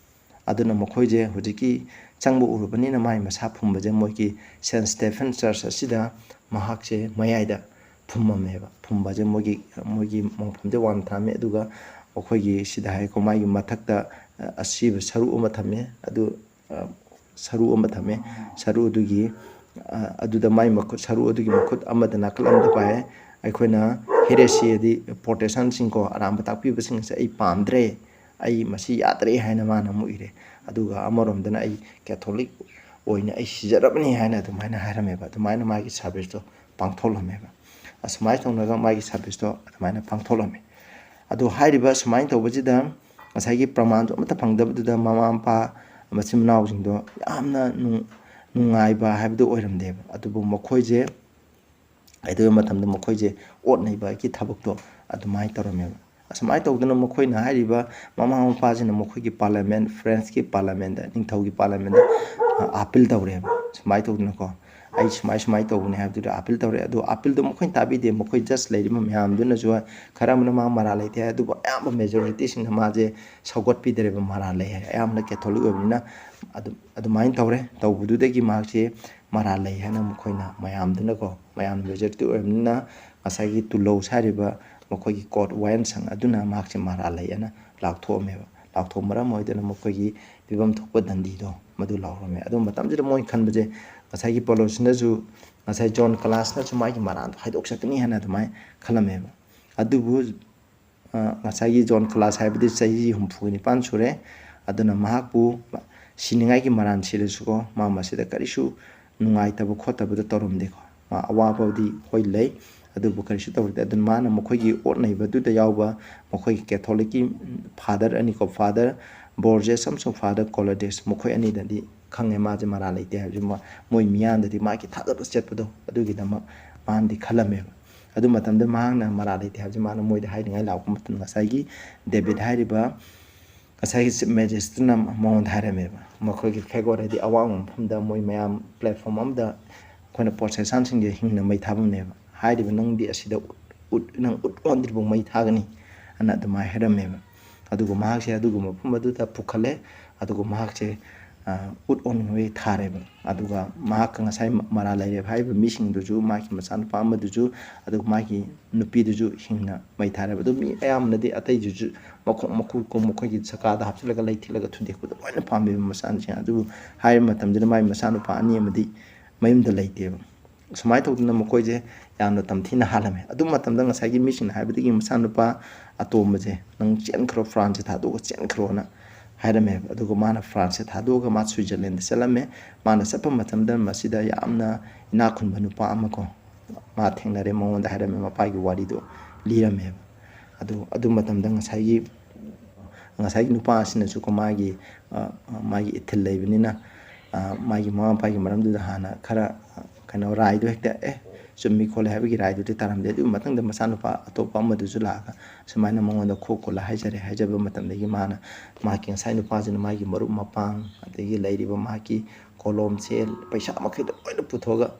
ꯑꯗꯨꯅ ꯃꯈꯣꯏꯁꯦ ꯍꯧꯖꯤꯛꯀꯤ ꯆꯪꯕ ꯎꯔꯨꯕꯅꯤꯅ ꯃꯥꯏ ꯃꯁꯥ ꯐꯨꯝꯕꯁꯦ ꯃꯣꯏꯒꯤ ꯁꯦꯟ ꯁ꯭ꯇꯦꯐꯟ ꯆꯔꯆ ꯑꯁꯤꯗ ꯃꯍꯥꯛꯁꯦ ꯃꯌꯥꯏꯗ ꯐꯨꯝꯃꯝꯃꯦꯕ꯫ ꯐꯨꯝꯕꯁꯦ ꯃꯣꯏꯒꯤ, ꯃꯣꯏꯒꯤ ꯃꯣꯡꯐꯝꯁꯦ ꯋꯥꯡꯅ ꯊꯝꯃꯦ꯫ ꯑꯗꯨꯒ ꯑꯩꯈꯣꯏꯒꯤ ꯁꯤꯗ ꯍꯥꯏꯀꯣ, ꯃꯥꯒꯤ ꯃꯊꯛꯇ, ꯑ, ꯑꯁꯤꯕ ꯁꯔꯨ ꯑꯃ ꯊꯝꯃꯦ꯫ ꯑꯗꯨ, ꯑ, ꯁꯔꯨ ꯑꯃ ꯊꯝꯃꯦ꯫ ꯁꯔꯨ ꯑꯗꯨꯒꯤ, ꯑ, ꯑꯗꯨꯗ ꯃꯥꯏ ꯃꯈꯨꯠ, ꯁꯔꯨ ꯑꯗꯨꯒꯤ ꯃꯈꯨꯠ ꯑꯃꯗ ꯅꯥꯀꯜ ꯑꯃꯗ ꯄꯥꯏ꯫ ꯑꯩꯈꯣꯏꯅ ꯍꯦꯔꯦꯁꯤ, ꯍꯥꯏꯗꯤ ꯄ꯭ꯔꯣꯇꯦꯁꯇꯥꯟꯁꯤꯡꯀꯣ, ꯑꯔꯥꯟꯕ ꯇꯥꯛꯄꯤꯕꯁꯤꯡ ꯑꯁꯦ ꯑꯩ ꯄꯥꯝꯗ꯭ꯔꯦ, ꯑꯩ ꯃꯁꯤ ꯌꯥꯗ꯭ꯔꯦ ꯍꯥꯏꯅ ꯃꯥꯅ ꯑꯃꯨꯛ ꯏꯔꯦ꯫ ꯑꯗꯨꯒ ꯑꯃꯔꯣꯝꯗꯅ ꯑꯩ ꯀꯦꯊꯣꯂꯤꯛ ꯑꯣꯏꯅ ꯑꯩ ꯁꯤꯖꯔꯕꯅꯤ ꯍꯥꯏꯅ ꯑꯗꯨꯃꯥꯏꯅ ꯍꯥꯏꯔꯝꯃꯦꯕ꯫ ꯑꯗꯨꯃꯥꯏꯅ ꯃꯥꯒꯤ ꯁꯥꯔꯚꯤꯁꯇꯣ ꯄꯥꯡꯊꯣꯛꯂꯝꯃꯦꯕ꯫ ꯑꯁꯨꯃꯥꯏꯅ ꯇꯧꯅꯒ ꯃꯥꯒꯤ ꯁꯥꯔꯚꯤꯁꯇꯣ ꯑꯗꯨꯃꯥꯏꯅ ꯄꯥꯡꯊꯣꯛꯂꯝꯃꯦ꯫ ꯑꯗꯨ ꯍꯥꯏꯔꯤꯕ ꯁꯨꯃꯥꯏꯅ ꯇꯧꯕꯁꯤꯗ ꯉꯁꯥꯏꯒꯤ ꯄ꯭ꯔꯃꯥꯟꯁꯨ ꯑꯃꯠꯇ ꯐꯪꯗꯕꯗꯨꯗ ꯃꯃꯥ ꯃꯄꯥ, ꯃꯆꯤꯟ ꯃꯅꯥꯎꯁꯤꯡꯗꯣ ꯌꯥꯝꯅ ꯅꯨꯡ-, ꯅꯨꯡꯉꯥꯏꯕ ꯍꯥꯏꯕꯗꯨ ꯑꯣꯏꯔꯝꯗꯦꯕ꯫ ꯑꯗꯨꯕꯨ ꯃꯈꯣꯏꯁꯦ ꯀꯩꯗꯧꯕ ꯃꯇꯝꯗ ꯃꯈꯣꯏꯁꯦ ꯑꯣꯠ ꯅꯩꯕꯒꯤ ꯊꯕꯛꯇꯣ ꯑꯗꯨꯃꯥꯏꯅ ꯇꯧꯔꯝꯃꯦꯕ꯫ ꯑꯁꯨꯃꯥꯏꯅ ꯇꯧꯗꯅ ꯃꯈꯣꯏꯅ ꯍꯥꯏꯔꯤꯕ ꯃꯃꯥ ꯃꯄꯥꯁꯤꯅ ꯃꯈꯣꯏꯒꯤ ꯄꯥꯔꯂꯤꯌꯥꯃꯦꯟ, ꯐ꯭ꯔꯦꯟꯁꯀꯤ ꯄꯥꯔꯂꯤꯌꯥꯃꯦꯟꯗ, ꯅꯤꯡꯊꯧꯒꯤ ꯄꯥꯔꯂꯤꯌꯥꯃꯦꯟꯗ, ꯑ, ꯑꯥꯄꯤꯜ ꯇꯧꯔꯦꯕ꯫ ꯁꯨꯃꯥꯏꯅ ꯇꯧꯗꯅꯀꯣ, "ꯑꯩ ꯁꯨꯃꯥꯏ ꯁꯨꯃꯥꯏꯅ ꯇꯧꯕꯅꯦ" ꯍꯥꯏꯕꯗꯨꯗ ꯑꯥꯄꯤꯜ ꯇꯧꯔꯦ꯫ ꯑꯗꯣ ꯑꯥꯄꯤꯜꯗꯣ ꯃꯈꯣꯏꯅ ꯇꯥꯕꯤꯗꯦ꯫ ꯃꯈꯣꯏ ꯖꯁ ꯂꯩꯔꯤꯕ ꯃꯌꯥꯝꯗꯨꯅꯁꯨ ꯈꯔ ꯑꯃꯅ ꯃꯥ ꯃꯔꯥꯜ ꯂꯩꯇꯦ ꯍꯥꯏ, ꯑꯗꯨꯕꯨ ꯑꯌꯥꯝꯕ ꯃꯦꯖꯣꯔꯤꯇꯤꯁꯤꯡꯅ ꯃꯥꯁꯦ ꯁꯧꯒꯠꯄꯤꯗ꯭ꯔꯦꯕ, ꯃꯔꯥꯜ ꯂꯩ ꯍꯥꯏ꯫ ꯑꯌꯥꯝꯕꯅ ꯀꯦꯊꯣꯂꯤꯛ ꯑꯣꯏꯕꯅꯤꯅ ꯑꯗꯨꯝ ꯑꯗꯨꯃꯥꯏꯅ ꯇꯧꯔꯦ꯫ ꯇꯧꯕꯗꯨꯗꯒꯤ ꯃꯍꯥꯛꯁꯦ ꯃꯔꯥꯜ ꯂꯩ ꯍꯥꯏꯅ ꯃꯈꯣꯏꯅ ꯃꯌꯥꯝꯗꯨꯅꯀꯣ, ꯃꯌꯥꯝ ꯃꯦꯖꯣꯔꯤꯇꯤ ꯑꯣꯏꯔꯕꯅꯤꯅ ꯉꯁꯥꯏꯒꯤ ꯇꯨꯂꯧꯁ ꯍꯥꯏꯔꯤꯕ ꯃꯈꯣꯏꯒꯤ ꯀꯣꯔꯠ ꯋꯥꯌꯦꯜꯁꯪ ꯑꯗꯨꯅ ꯃꯍꯥꯛꯁꯦ ꯃꯔꯥꯜ ꯂꯩ ꯍꯥꯏꯅ ꯂꯥꯎꯊꯣꯛꯑꯝꯃꯦꯕ꯫ ꯂꯥꯎꯊꯣꯛ ꯃꯔꯝ ꯑꯣꯏꯗꯨꯅ ꯃꯈꯣꯏꯒꯤ ꯄꯤꯐꯝ ꯊꯣꯛꯄ ꯗꯟꯗꯤꯗꯣ ꯃꯗꯨ ꯂꯥꯎꯔꯝꯃꯦ꯫ ꯑꯗꯨ ꯃꯇꯝꯁꯤꯗ ꯃꯣꯏ ꯈꯟꯕꯁꯦ ꯉꯁꯥꯏꯒꯤ ꯄꯣꯂꯣꯁꯤꯅꯁꯨ, ꯉꯁꯥꯏ ꯖꯣꯟ ꯀ꯭ꯂꯥꯁꯅꯁꯨ ꯃꯥꯒꯤ ꯃꯔꯥꯜꯗꯣ ꯍꯥꯏꯗꯣꯛꯆꯒꯅꯤ ꯍꯥꯏꯅ ꯑꯗꯨꯃꯥꯏꯅ ꯈꯜꯂꯝꯃꯦꯕ꯫ ꯑꯗꯨꯕꯨ ꯑ, ꯉꯁꯥꯏꯒꯤ ꯖꯣꯟ ꯀ꯭ꯂꯥꯁ ꯍꯥꯏꯕꯗꯤ ꯆꯍꯤ ꯍꯨꯝꯐꯨ ꯅꯤꯄꯥꯟ ꯁꯨꯔꯦ꯫ ꯑꯗꯨꯅ ꯃꯍꯥꯛꯄꯨ ꯁꯤꯅꯤꯡꯉꯥꯏꯒꯤ ꯃꯔꯥꯟ ꯁꯤꯔꯁꯨꯀꯣ, ꯃꯥ ꯃꯁꯤꯗ ꯀꯔꯤꯁꯨ ꯅꯨꯡꯉꯥꯏꯇꯕ ꯈꯣꯠꯇꯕꯗ ꯇꯧꯔꯝꯗꯦꯀꯣ꯫ ꯃꯥ ꯑꯋꯥꯕꯗꯤ ꯍꯣꯏ ꯂꯩ, ꯑꯗꯨꯕꯨ ꯀꯔꯤꯁꯨ ꯇꯧꯔꯝꯗꯦ꯫ ꯑꯗꯨꯅ ꯃꯥꯅ ꯃꯈꯣꯏꯒꯤ ꯑꯣꯠ ꯅꯩꯕꯗꯨꯗ ꯌꯥꯎꯕ ꯃꯈꯣꯏꯒꯤ ꯀꯦꯊꯣꯂꯤꯛꯀꯤ ꯐꯥꯗꯔ ꯑꯅꯤꯀꯣ, ꯐꯥꯗꯔ ꯕꯣꯔꯖꯦꯁ ꯑꯃꯁꯨꯡ ꯐꯥꯗꯔ ꯀꯣꯂꯣꯗꯦꯁ, ꯃꯈꯣꯏ ꯑꯅꯤꯗꯗꯤ ꯈꯪꯉꯦ ꯃꯥꯁꯦ ꯃꯔꯥꯜ ꯂꯩꯇꯦ ꯍꯥꯏꯕꯁꯦ꯫ ꯃ-, ꯃꯣꯏ ꯃꯤꯌꯥꯝꯗꯗꯤ ꯃꯥꯒꯤ ꯊꯥꯒꯠꯄ ꯆꯠꯄꯗꯣ ꯑꯗꯨꯒꯤꯗꯃꯛ ꯃꯥꯅꯗꯤ ꯈꯜꯂꯝꯃꯦꯕ꯫ ꯑꯗꯨ ꯃꯇꯝꯗ ꯃꯍꯥꯛꯅ ꯃꯔꯥꯜ ꯂꯩꯇꯦ ꯍꯥꯏꯕꯁꯤ ꯃꯥꯅ ꯃꯣꯏꯗ ꯍꯥꯏꯅꯤꯡꯉꯥꯏ ꯂꯥꯛꯄ ꯃꯇꯝꯗ ꯉꯁꯥꯏꯒꯤ ꯗꯦꯕꯤꯠ ꯍꯥꯏꯔꯤꯕ ꯉꯁꯥꯏꯒꯤ ꯆꯤꯐ ꯃꯦꯖꯤꯁꯇ꯭ꯔꯦꯠꯅ ꯃꯉꯣꯟꯗ ꯍꯥꯏꯔꯝꯃꯦꯕ, ꯃꯈꯣꯏꯒꯤ ꯐꯦꯒꯣꯔ ꯍꯥꯏꯗꯤ ꯑꯋꯥꯡꯕ ꯃꯐꯝꯗ ꯃꯣꯏ ꯃꯌꯥꯝ ꯄ꯭ꯂꯦꯠꯐꯣꯝ ꯑꯃꯗ ꯑꯩꯈꯣꯏꯅ ꯄ꯭ꯔꯣꯇꯦꯁꯇꯥꯟꯁꯤꯡꯁꯦ ꯍꯤꯡꯅ ꯃꯩ ꯊꯥꯐꯝꯅꯦꯕ꯫ ꯍꯥꯏꯔꯤꯕ ꯅꯪꯗꯤ ꯑꯁꯤꯗ ꯎꯠ, ꯎꯠ, ꯅꯪ ꯎꯠ ꯑꯣꯟꯗ꯭ꯔꯤꯐꯥꯎ ꯃꯩ ꯊꯥꯒꯅꯤ ꯑꯅ ꯑꯗꯨꯃꯥꯏꯅ ꯍꯥꯏꯔꯝꯃꯦꯕ꯫ ꯑꯗꯨꯒ ꯃꯍꯥꯛꯁꯦ ꯑꯗꯨꯒꯨꯝꯕ ꯃꯐꯝ ꯑꯗꯨꯗ ꯄꯨꯈꯠꯂꯦ꯫ ꯑꯗꯨꯒ ꯃꯍꯥꯛꯁꯦ, ꯑ, ꯎꯠ ꯑꯣꯟꯅꯤꯡꯕꯒꯤ ꯊꯥꯔꯦꯕ꯫ ꯑꯗꯨꯒ ꯃꯍꯥꯛꯀ ꯉꯁꯥꯏ ꯃ-, ꯃꯔꯥꯜ ꯂꯩꯔꯦꯕ ꯍꯥꯏꯔꯤꯕ ꯃꯤꯁꯤꯡꯗꯨꯁꯨ, ꯃꯥꯒꯤ ꯃꯆꯥꯅꯨꯄꯥ ꯑꯃꯗꯨꯁꯨ, ꯑꯗꯨꯒ ꯃꯥꯒꯤ ꯅꯨꯄꯤꯗꯨꯁꯨ ꯍꯤꯡꯅ ꯃꯩ ꯊꯥꯔꯦꯕ꯫ ꯑꯗꯨ ꯃꯤ ꯑꯌꯥꯝꯕꯅꯗꯤ ꯑꯇꯩꯗꯨꯁꯨ ꯃꯈꯣꯡ ꯃꯈꯨꯠ ꯀꯣ ꯃꯈꯣꯏꯒꯤ ꯆꯀꯥꯗ ꯍꯥꯞꯆꯤꯜꯂꯒ ꯂꯩ ꯊꯤꯜꯂꯒ ꯊꯨꯗꯦꯛꯄꯗ ꯂꯣꯏꯅ ꯄꯥꯝꯃꯦꯕ ꯃꯆꯥꯁꯤꯡ꯫ ꯑꯗꯨꯕꯨ ꯍꯥꯏꯔꯤꯕ ꯃꯇꯝꯗꯨꯗ ꯃꯥꯒꯤ ꯃꯆꯥꯅꯨꯄꯥ ꯑꯅꯤ ꯑꯃꯗꯤ ꯃꯌꯨꯝꯗ ꯂꯩꯇꯦꯕ꯫ ꯁꯨꯃꯥꯏꯅ ꯇꯧꯗꯅ ꯃꯈꯣꯏꯁꯦ ꯌꯥꯝꯅ ꯇꯝꯊꯤꯅ ꯍꯥꯠꯂꯝꯃꯦ꯫ ꯑꯗꯨ ꯃꯇꯝꯗ ꯉꯁꯥꯏꯒꯤ ꯃꯤꯁꯤꯡꯅ ꯍꯥꯏꯕꯗꯒꯤ ꯃꯆꯥꯅꯨꯄꯥ ꯑꯇꯣꯝꯕꯁꯦ, "ꯅꯪ ꯆꯦꯟꯈ꯭ꯔꯣ, ꯐ꯭ꯔꯥꯟꯁꯁꯦ ꯊꯥꯗꯣꯛꯑꯒ ꯆꯦꯟꯈ꯭ꯔꯣꯅ" ꯍꯥꯏꯔꯝꯃꯦꯕ꯫ ꯑꯗꯨꯒ ꯃꯥꯅ ꯐ꯭ꯔꯥꯟꯁꯁꯦ ꯊꯥꯗꯣꯛꯑꯒ ꯃꯥ ꯁ꯭ꯋꯤꯖꯔꯂꯦꯟꯗ ꯆꯠꯂꯝꯃꯦ꯫ ꯃꯥꯅ ꯆꯠꯄ ꯃꯇꯝꯗ ꯃꯁꯤꯗ ꯌꯥꯝꯅ ꯏꯅꯥꯛ ꯈꯨꯟꯕ ꯅꯨꯄꯥ ꯑꯃ ꯀꯣ, ꯃꯥ ꯊꯦꯡꯅꯔꯦ, ꯃꯉꯣꯟꯗ ꯍꯥꯏꯔꯝꯃꯦ, ꯃꯄꯥꯒꯤ ꯋꯥꯔꯤꯗꯣ ꯂꯤꯔꯝꯃꯦꯕ꯫ ꯑꯗꯨ, ꯑꯗꯨ ꯃꯇꯝꯗ ꯉꯁꯥꯏꯒꯤ, ꯉꯁꯥꯏꯒꯤ ꯅꯨꯄꯥ ꯑꯁꯤꯅꯁꯨꯀꯣ ꯃꯥꯒꯤ, ꯑ, ꯃꯥꯒꯤ ꯏꯊꯤꯜ ꯂꯩꯕꯅꯤꯅ, ꯑ, ꯃꯥꯒꯤ ꯃꯃꯥ ꯃꯄꯥꯒꯤ ꯃꯔꯝꯗꯨꯗ ꯍꯥꯟꯅ ꯈꯔ, ꯑ, ꯀꯩꯅꯣ, ꯔꯥꯏꯗꯣ ꯍꯦꯛꯇ, "ꯑꯦ, ꯆꯨꯝꯃꯤ ꯈꯣꯠꯂꯤ" ꯍꯥꯏꯕꯒꯤ ꯔꯥꯏꯗꯨꯗꯤ ꯇꯥꯔꯝꯗꯦ꯫ ꯑꯗꯨꯒꯤ ꯃꯊꯪꯗ ꯃꯆꯥꯅꯨꯄꯥ ꯑꯇꯣꯞꯄ ꯑꯃꯗꯨꯁꯨ ꯂꯥꯛꯑꯒ ꯁꯨꯃꯥꯏꯅ ꯃꯉꯣꯟꯗ ꯈꯣ ꯈꯣꯠꯂ ꯍꯥꯏꯖꯔꯦ꯫ ꯍꯥꯏꯖꯕ ꯃꯇꯝꯗꯒꯤ ꯃꯥꯅ, ꯃꯍꯥꯛꯀꯤ ꯉꯁꯥꯏ ꯅꯨꯄꯥꯁꯤꯅ ꯃꯥꯒꯤ ꯃꯔꯨꯞ ꯃꯄꯥꯡ, ꯑꯗꯒꯤ ꯂꯩꯔꯤꯕ ꯃꯍꯥꯛꯀꯤ ꯀꯣꯂꯣꯝ ꯁꯦꯜ, ꯄꯩꯁꯥ ꯃꯈꯩꯗꯣ ꯂꯣꯏꯅ ꯄꯨꯊꯣꯛꯑꯒ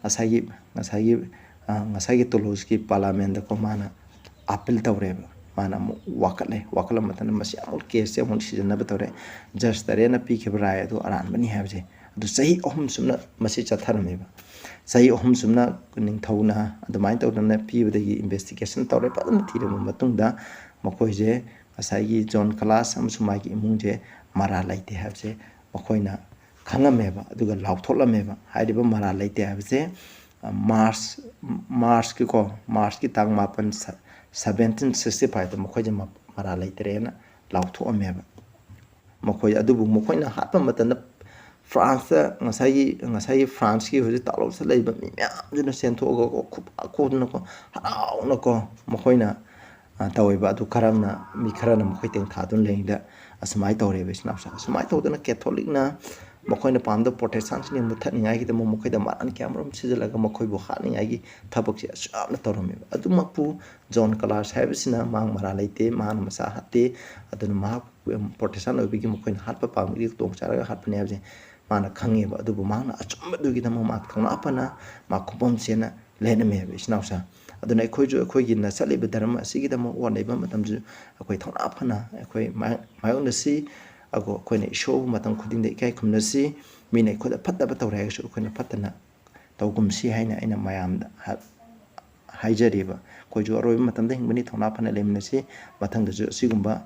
ꯉꯁꯥꯏꯒꯤ, ꯉꯁꯥꯏꯒꯤ, ꯑ, ꯉꯁꯥꯏꯒꯤ ꯇꯨꯂꯨꯁꯀꯤ ꯄꯥꯔꯂꯥꯃꯦꯟꯗꯀꯣ ꯃꯥꯅ ꯑꯥꯄꯤꯜ ꯇꯧꯔꯦꯕ꯫ ꯃꯥꯅ ꯑꯃꯨꯛ ꯋꯥꯀꯠꯂꯦ꯫ ꯋꯥꯀꯠꯂꯕ ꯃꯇꯝꯗ ꯃꯁꯤ ꯑꯃꯨꯛ ꯀꯦꯁꯁꯦ ꯑꯃꯨꯛ ꯁꯤꯖꯤꯟꯅꯕ ꯇꯧꯔꯦ꯫ ꯖꯁ ꯇꯔꯦꯠꯅ ꯄꯤꯈꯤꯕ ꯔꯥꯏ ꯑꯗꯨ ꯑꯔꯥꯟꯕꯅꯤ ꯍꯥꯏꯕꯁꯦ꯫ ꯑꯗꯨ ꯆꯍꯤ ꯑꯍꯨꯝ ꯆꯨꯞꯅ ꯃꯁꯤ ꯆꯠꯊꯔꯝꯃꯦꯕ꯫ ꯆꯍꯤ ꯑꯍꯨꯝ ꯆꯨꯞꯅ ꯅꯤꯡꯊꯧꯅ ꯑꯗꯨꯃꯥꯏꯅ ꯇꯧꯗꯅ ꯄꯤꯕꯗꯒꯤ ꯏꯟꯚꯦꯁꯇꯤꯒꯦꯁꯟ ꯇꯧꯔꯦ꯫ ꯐꯖꯅ ꯊꯤꯔꯕ ꯃꯇꯨꯡꯗ ꯃꯈꯣꯏꯁꯦ ꯉꯁꯥꯏꯒꯤ ꯖꯣꯟ ꯀꯂꯥꯁ ꯑꯃꯁꯨꯡ ꯃꯥꯒꯤ ꯏꯃꯨꯡꯁꯦ ꯃꯔꯥꯜ ꯂꯩꯇꯦ ꯍꯥꯏꯕꯁꯦ ꯃꯈꯣꯏꯅ ꯈꯪꯉꯝꯃꯦꯕ, ꯑꯗꯨꯒ ꯂꯥꯎꯊꯣꯛꯂꯝꯃꯦꯕ꯫ ꯍꯥꯏꯔꯤꯕ ꯃꯔꯥꯜ ꯂꯩꯇꯦ ꯍꯥꯏꯕꯁꯦ, ꯑ, ꯃꯥꯔꯁ, ꯃꯥꯔꯁꯀꯤꯀꯣ, ꯃꯥꯔꯁꯀꯤ ꯇꯥꯡ ꯃꯥꯄꯟ, ꯁ-, ꯁꯚꯦꯟꯇꯤꯟ ꯁꯤꯛꯁꯇꯤ ꯐꯥꯏꯚꯇ ꯃꯈꯣꯏꯁꯦ ꯃ-, ꯃꯔꯥꯜ ꯂꯩꯇ꯭ꯔꯦꯅ ꯂꯥꯎꯊꯣꯛꯑꯝꯃꯦꯕ꯫ ꯃꯈꯣꯏ ꯑꯗꯨꯕꯨ ꯃꯈꯣꯏꯅ ꯍꯥꯠꯄ ꯃꯇꯝꯗ ꯐ꯭ꯔꯥꯟꯁꯇ ꯉꯁꯥꯏꯒꯤ, ꯉꯁꯥꯏꯒꯤ ꯐ꯭ꯔꯥꯟꯁꯀꯤ ꯍꯧꯖꯤꯛ ꯇꯥꯂꯣꯞꯁꯤꯗ ꯂꯩꯕ ꯃꯤ ꯃꯌꯥꯝꯁꯤꯅ ꯆꯦꯟꯊꯣꯛꯑꯒꯀꯣ, ꯈꯨꯄꯥꯛ ꯈꯨꯗꯅꯀꯣ, ꯍꯔꯥꯎꯅꯀꯣ, ꯃꯈꯣꯏꯅ, ꯑ, ꯇꯧꯋꯦꯕ꯫ ꯑꯗꯨ ꯈꯔ ꯑꯃꯅ, ꯃꯤ ꯈꯔꯅ ꯃꯈꯣꯏ ꯇꯦꯡꯊꯥꯗꯨꯅ ꯂꯩꯔꯤꯉꯩꯗ ꯑꯁꯨꯃꯥꯏꯅ ꯇꯧꯔꯦꯕ ꯏꯆꯤꯟ ꯏꯅꯥꯎꯁꯦ꯫ ꯑꯁꯨꯃꯥꯏꯅ ꯇꯧꯗꯅ ꯀꯦꯊꯣꯂꯤꯛꯅ ꯃꯈꯣꯏꯅ ꯄꯥꯝꯗꯕ ꯄ꯭ꯔꯣꯇꯦꯁꯇꯥꯟꯁꯤꯡꯁꯦ ꯃꯨꯠꯊꯠꯅꯤꯡꯉꯥꯏꯒꯤꯗꯃꯛ ꯃꯈꯣꯏꯗ ꯃꯔꯥꯟ ꯀꯌꯥꯃꯔꯨꯝ ꯁꯤꯖꯤꯜꯂꯒ ꯃꯈꯣꯏꯕꯨ ꯍꯥꯠꯅꯤꯡꯉꯥꯏꯒꯤ ꯊꯕꯛꯁꯦ ꯑꯁꯨꯛ ꯌꯥꯝꯅ ꯇꯧꯔꯝꯃꯦꯕ꯫ ꯑꯗꯨꯃꯛꯄꯨ ꯖꯣꯟ ꯀꯂꯥꯁ ꯍꯥꯏꯕꯁꯤꯅ ꯃꯍꯥꯛ ꯃꯔꯥꯜ ꯂꯩꯇꯦ, ꯃꯍꯥꯛꯅ ꯃꯆꯥ ꯍꯥꯠꯇꯦ, ꯑꯗꯨꯅ ꯃꯍꯥꯛ ꯄ꯭ꯔꯣꯇꯦꯁꯇꯥꯟ ꯑꯣꯏꯕꯒꯤ ꯃꯈꯣꯏꯅ ꯍꯥꯠꯄ ꯄꯥꯝꯕꯒꯤ ꯈꯨꯗꯣꯡꯆꯥꯔꯒ ꯍꯥꯠꯄꯅꯦ ꯍꯥꯏꯕꯁꯦ ꯃꯥꯅ ꯈꯪꯉꯦꯕ꯫ ꯑꯗꯨꯕꯨ ꯃꯍꯥꯛꯅ ꯑꯆꯨꯝꯕꯗꯨꯒꯤꯗꯃꯛ ꯃꯍꯥꯛ ꯊꯧꯅꯥ ꯐꯅ ꯃꯥ ꯈꯨꯕꯝ ꯆꯦꯟꯅ ꯂꯦꯞꯂꯝꯃꯦꯕ ꯏꯆꯤꯟ ꯏꯅꯥꯎꯁꯦ꯫ ꯑꯗꯨꯅ ꯑꯩꯈꯣꯏꯁꯨ ꯑꯩꯈꯣꯏꯒꯤꯅ ꯆꯠꯂꯤꯕ ꯙꯔꯃ ꯑꯁꯤꯒꯤꯗꯃꯛ ꯍꯣꯠꯅꯕ ꯃꯇꯝꯁꯨ ꯑꯩꯈꯣꯏ ꯊꯧꯅꯥ ꯐꯅ ꯑꯩꯈꯣꯏ ꯃꯥ-, ꯃꯥꯌꯣꯛꯅꯁꯤ꯫ ꯑꯗꯨꯒ ꯑꯩꯈꯣꯏꯅ ꯏꯁꯣꯔꯕꯨ ꯃꯇꯝ ꯈꯨꯗꯤꯡꯗ ꯏꯀꯥꯏ ꯈꯨꯝꯅꯁꯤ꯫ ꯃꯤꯅ ꯑꯩꯈꯣꯏꯗ ꯐꯠꯇꯕ ꯇꯧꯔꯦ ꯍꯥꯏꯔꯒꯁꯨ ꯑꯩꯈꯣꯏꯅ ꯐꯠꯇꯅ ꯇꯧꯒꯨꯝꯁꯤ ꯍꯥꯏꯅ ꯑꯩꯅ ꯃꯌꯥꯝꯗ ꯍꯥ-, ꯍꯥꯏꯖꯔꯤꯕ꯫ ꯑꯩꯈꯣꯏꯁꯨ ꯑꯔꯣꯏꯕ ꯃꯇꯝꯗ ꯍꯤꯡꯕꯅꯤ, ꯊꯧꯅꯥ ꯐꯅ ꯂꯩꯃꯤꯟꯅꯁꯤ꯫ ꯃꯊꯪꯗꯁꯨ ꯑꯁꯤꯒꯨꯝꯕ,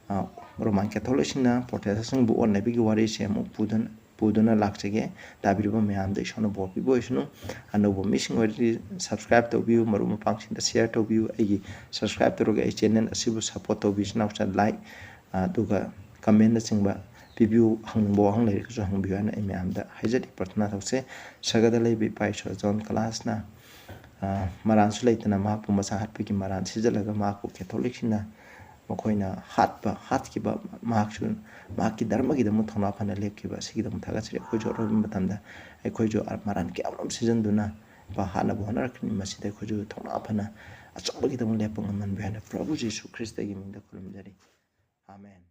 ꯑ, ꯔꯣꯃꯥꯟ ꯀꯦꯊꯣꯂꯤꯛꯁꯤꯡꯅ ꯄ꯭ꯔꯣꯇꯦꯁꯇꯥꯟꯁꯤꯡꯕꯨ ꯑꯣꯠꯅꯕꯒꯤ ꯋꯥꯔꯤꯁꯦ ꯑꯃꯨꯛ ꯄꯨꯗꯨꯅ, ꯄꯨꯗꯨꯅ ꯂꯥꯛꯆꯒꯦ꯫ ꯇꯥꯕꯤꯔꯤꯕ ꯃꯌꯥꯝꯗ ꯏꯁꯣꯔꯅ ꯕꯣꯔ ꯄꯤꯕ ꯑꯣꯏꯁꯅꯨ꯫ ꯑꯅꯧꯕ ꯃꯤꯁꯤꯡ ꯑꯣꯏꯔꯗꯤ subscribe ꯇꯧꯕꯤꯌꯨ, ꯃꯔꯨꯞ ꯃꯄꯥꯡꯁꯤꯡꯗ share ꯇꯧꯕꯤꯌꯨ꯫ ꯑꯩꯒꯤ subscribe ꯇꯧꯔꯒ ꯑꯩ channel ꯑꯁꯤꯕꯨ support ꯇꯧꯕꯤꯁꯤ ꯅꯥꯎꯆꯥ꯫ Like, ꯑ, ꯑꯗꯨꯒ ꯀꯃꯦꯟꯅꯆꯤꯡꯕ ꯄꯤꯕꯤꯌꯨ, ꯍꯪꯅꯤꯡꯕ ꯋꯥꯍꯪ ꯂꯩꯔꯒꯁꯨ ꯍꯪꯕꯤꯌꯨ ꯍꯥꯏꯅ ꯑꯩ ꯃꯌꯥꯝꯗ ꯍꯥꯏꯖꯔꯤ꯫ ꯄ꯭ꯔꯊꯅꯥ ꯇꯧꯁꯦ꯫ ꯁꯔꯒꯗ ꯂꯩꯕ ꯏꯄꯥ ꯏꯁꯣꯔ, ꯖꯣꯟ ꯀ꯭ꯂꯥꯁꯅ, ꯑ, ꯃꯔꯥꯟꯁꯨ ꯂꯩꯇꯅ ꯃꯍꯥꯛꯄꯨ ꯃꯆꯥ ꯍꯥꯠꯄꯒꯤ ꯃꯔꯥꯟ ꯁꯤꯖꯤꯜꯂꯒ ꯃꯍꯥꯛꯄꯨ ꯀꯦꯊꯣꯂꯤꯛꯁꯤꯡꯅ ꯃꯈꯣꯏꯅ ꯍꯥꯠꯄ, ꯍꯥꯠꯈꯤꯕ, ꯃꯍꯥꯛꯁꯨ ꯃꯍꯥꯛꯀꯤ ꯙꯔꯃꯒꯤꯗꯃꯛ ꯊꯧꯅꯥ ꯐꯅ ꯂꯦꯞꯈꯤꯕ ꯑꯁꯤꯒꯤꯗꯃꯛ ꯊꯥꯒꯠꯆꯔꯤ꯫ ꯑꯩꯈꯣꯏꯁꯨ ꯑꯔꯣꯏꯕ ꯃꯇꯝꯗ ꯑꯩꯈꯣꯏꯁꯨ ꯃꯔꯥꯟ ꯀꯌꯥ ꯑꯃꯔꯣꯝ ꯁꯤꯖꯤꯟꯗꯨꯅ ꯍꯥꯠꯅꯕ ꯍꯣꯠꯅꯔꯛꯀꯅꯤ꯫ ꯃꯁꯤꯗ ꯑꯩꯈꯣꯏꯁꯨ ꯊꯧꯅꯥ ꯐꯅ ꯑꯆꯨꯝꯕꯒꯤꯗꯃꯛ ꯂꯦꯞꯄ ꯉꯝꯍꯟꯕꯤꯌꯨ ꯍꯥꯏꯅ ꯄ꯭ꯔꯚꯨ ꯖꯤꯁꯨ ꯈ꯭ꯔꯤꯁꯇꯒꯤ ꯃꯤꯡꯗ ꯈꯨꯔꯨꯝꯖꯔꯤ꯫ ꯑꯥꯃꯦꯟ꯫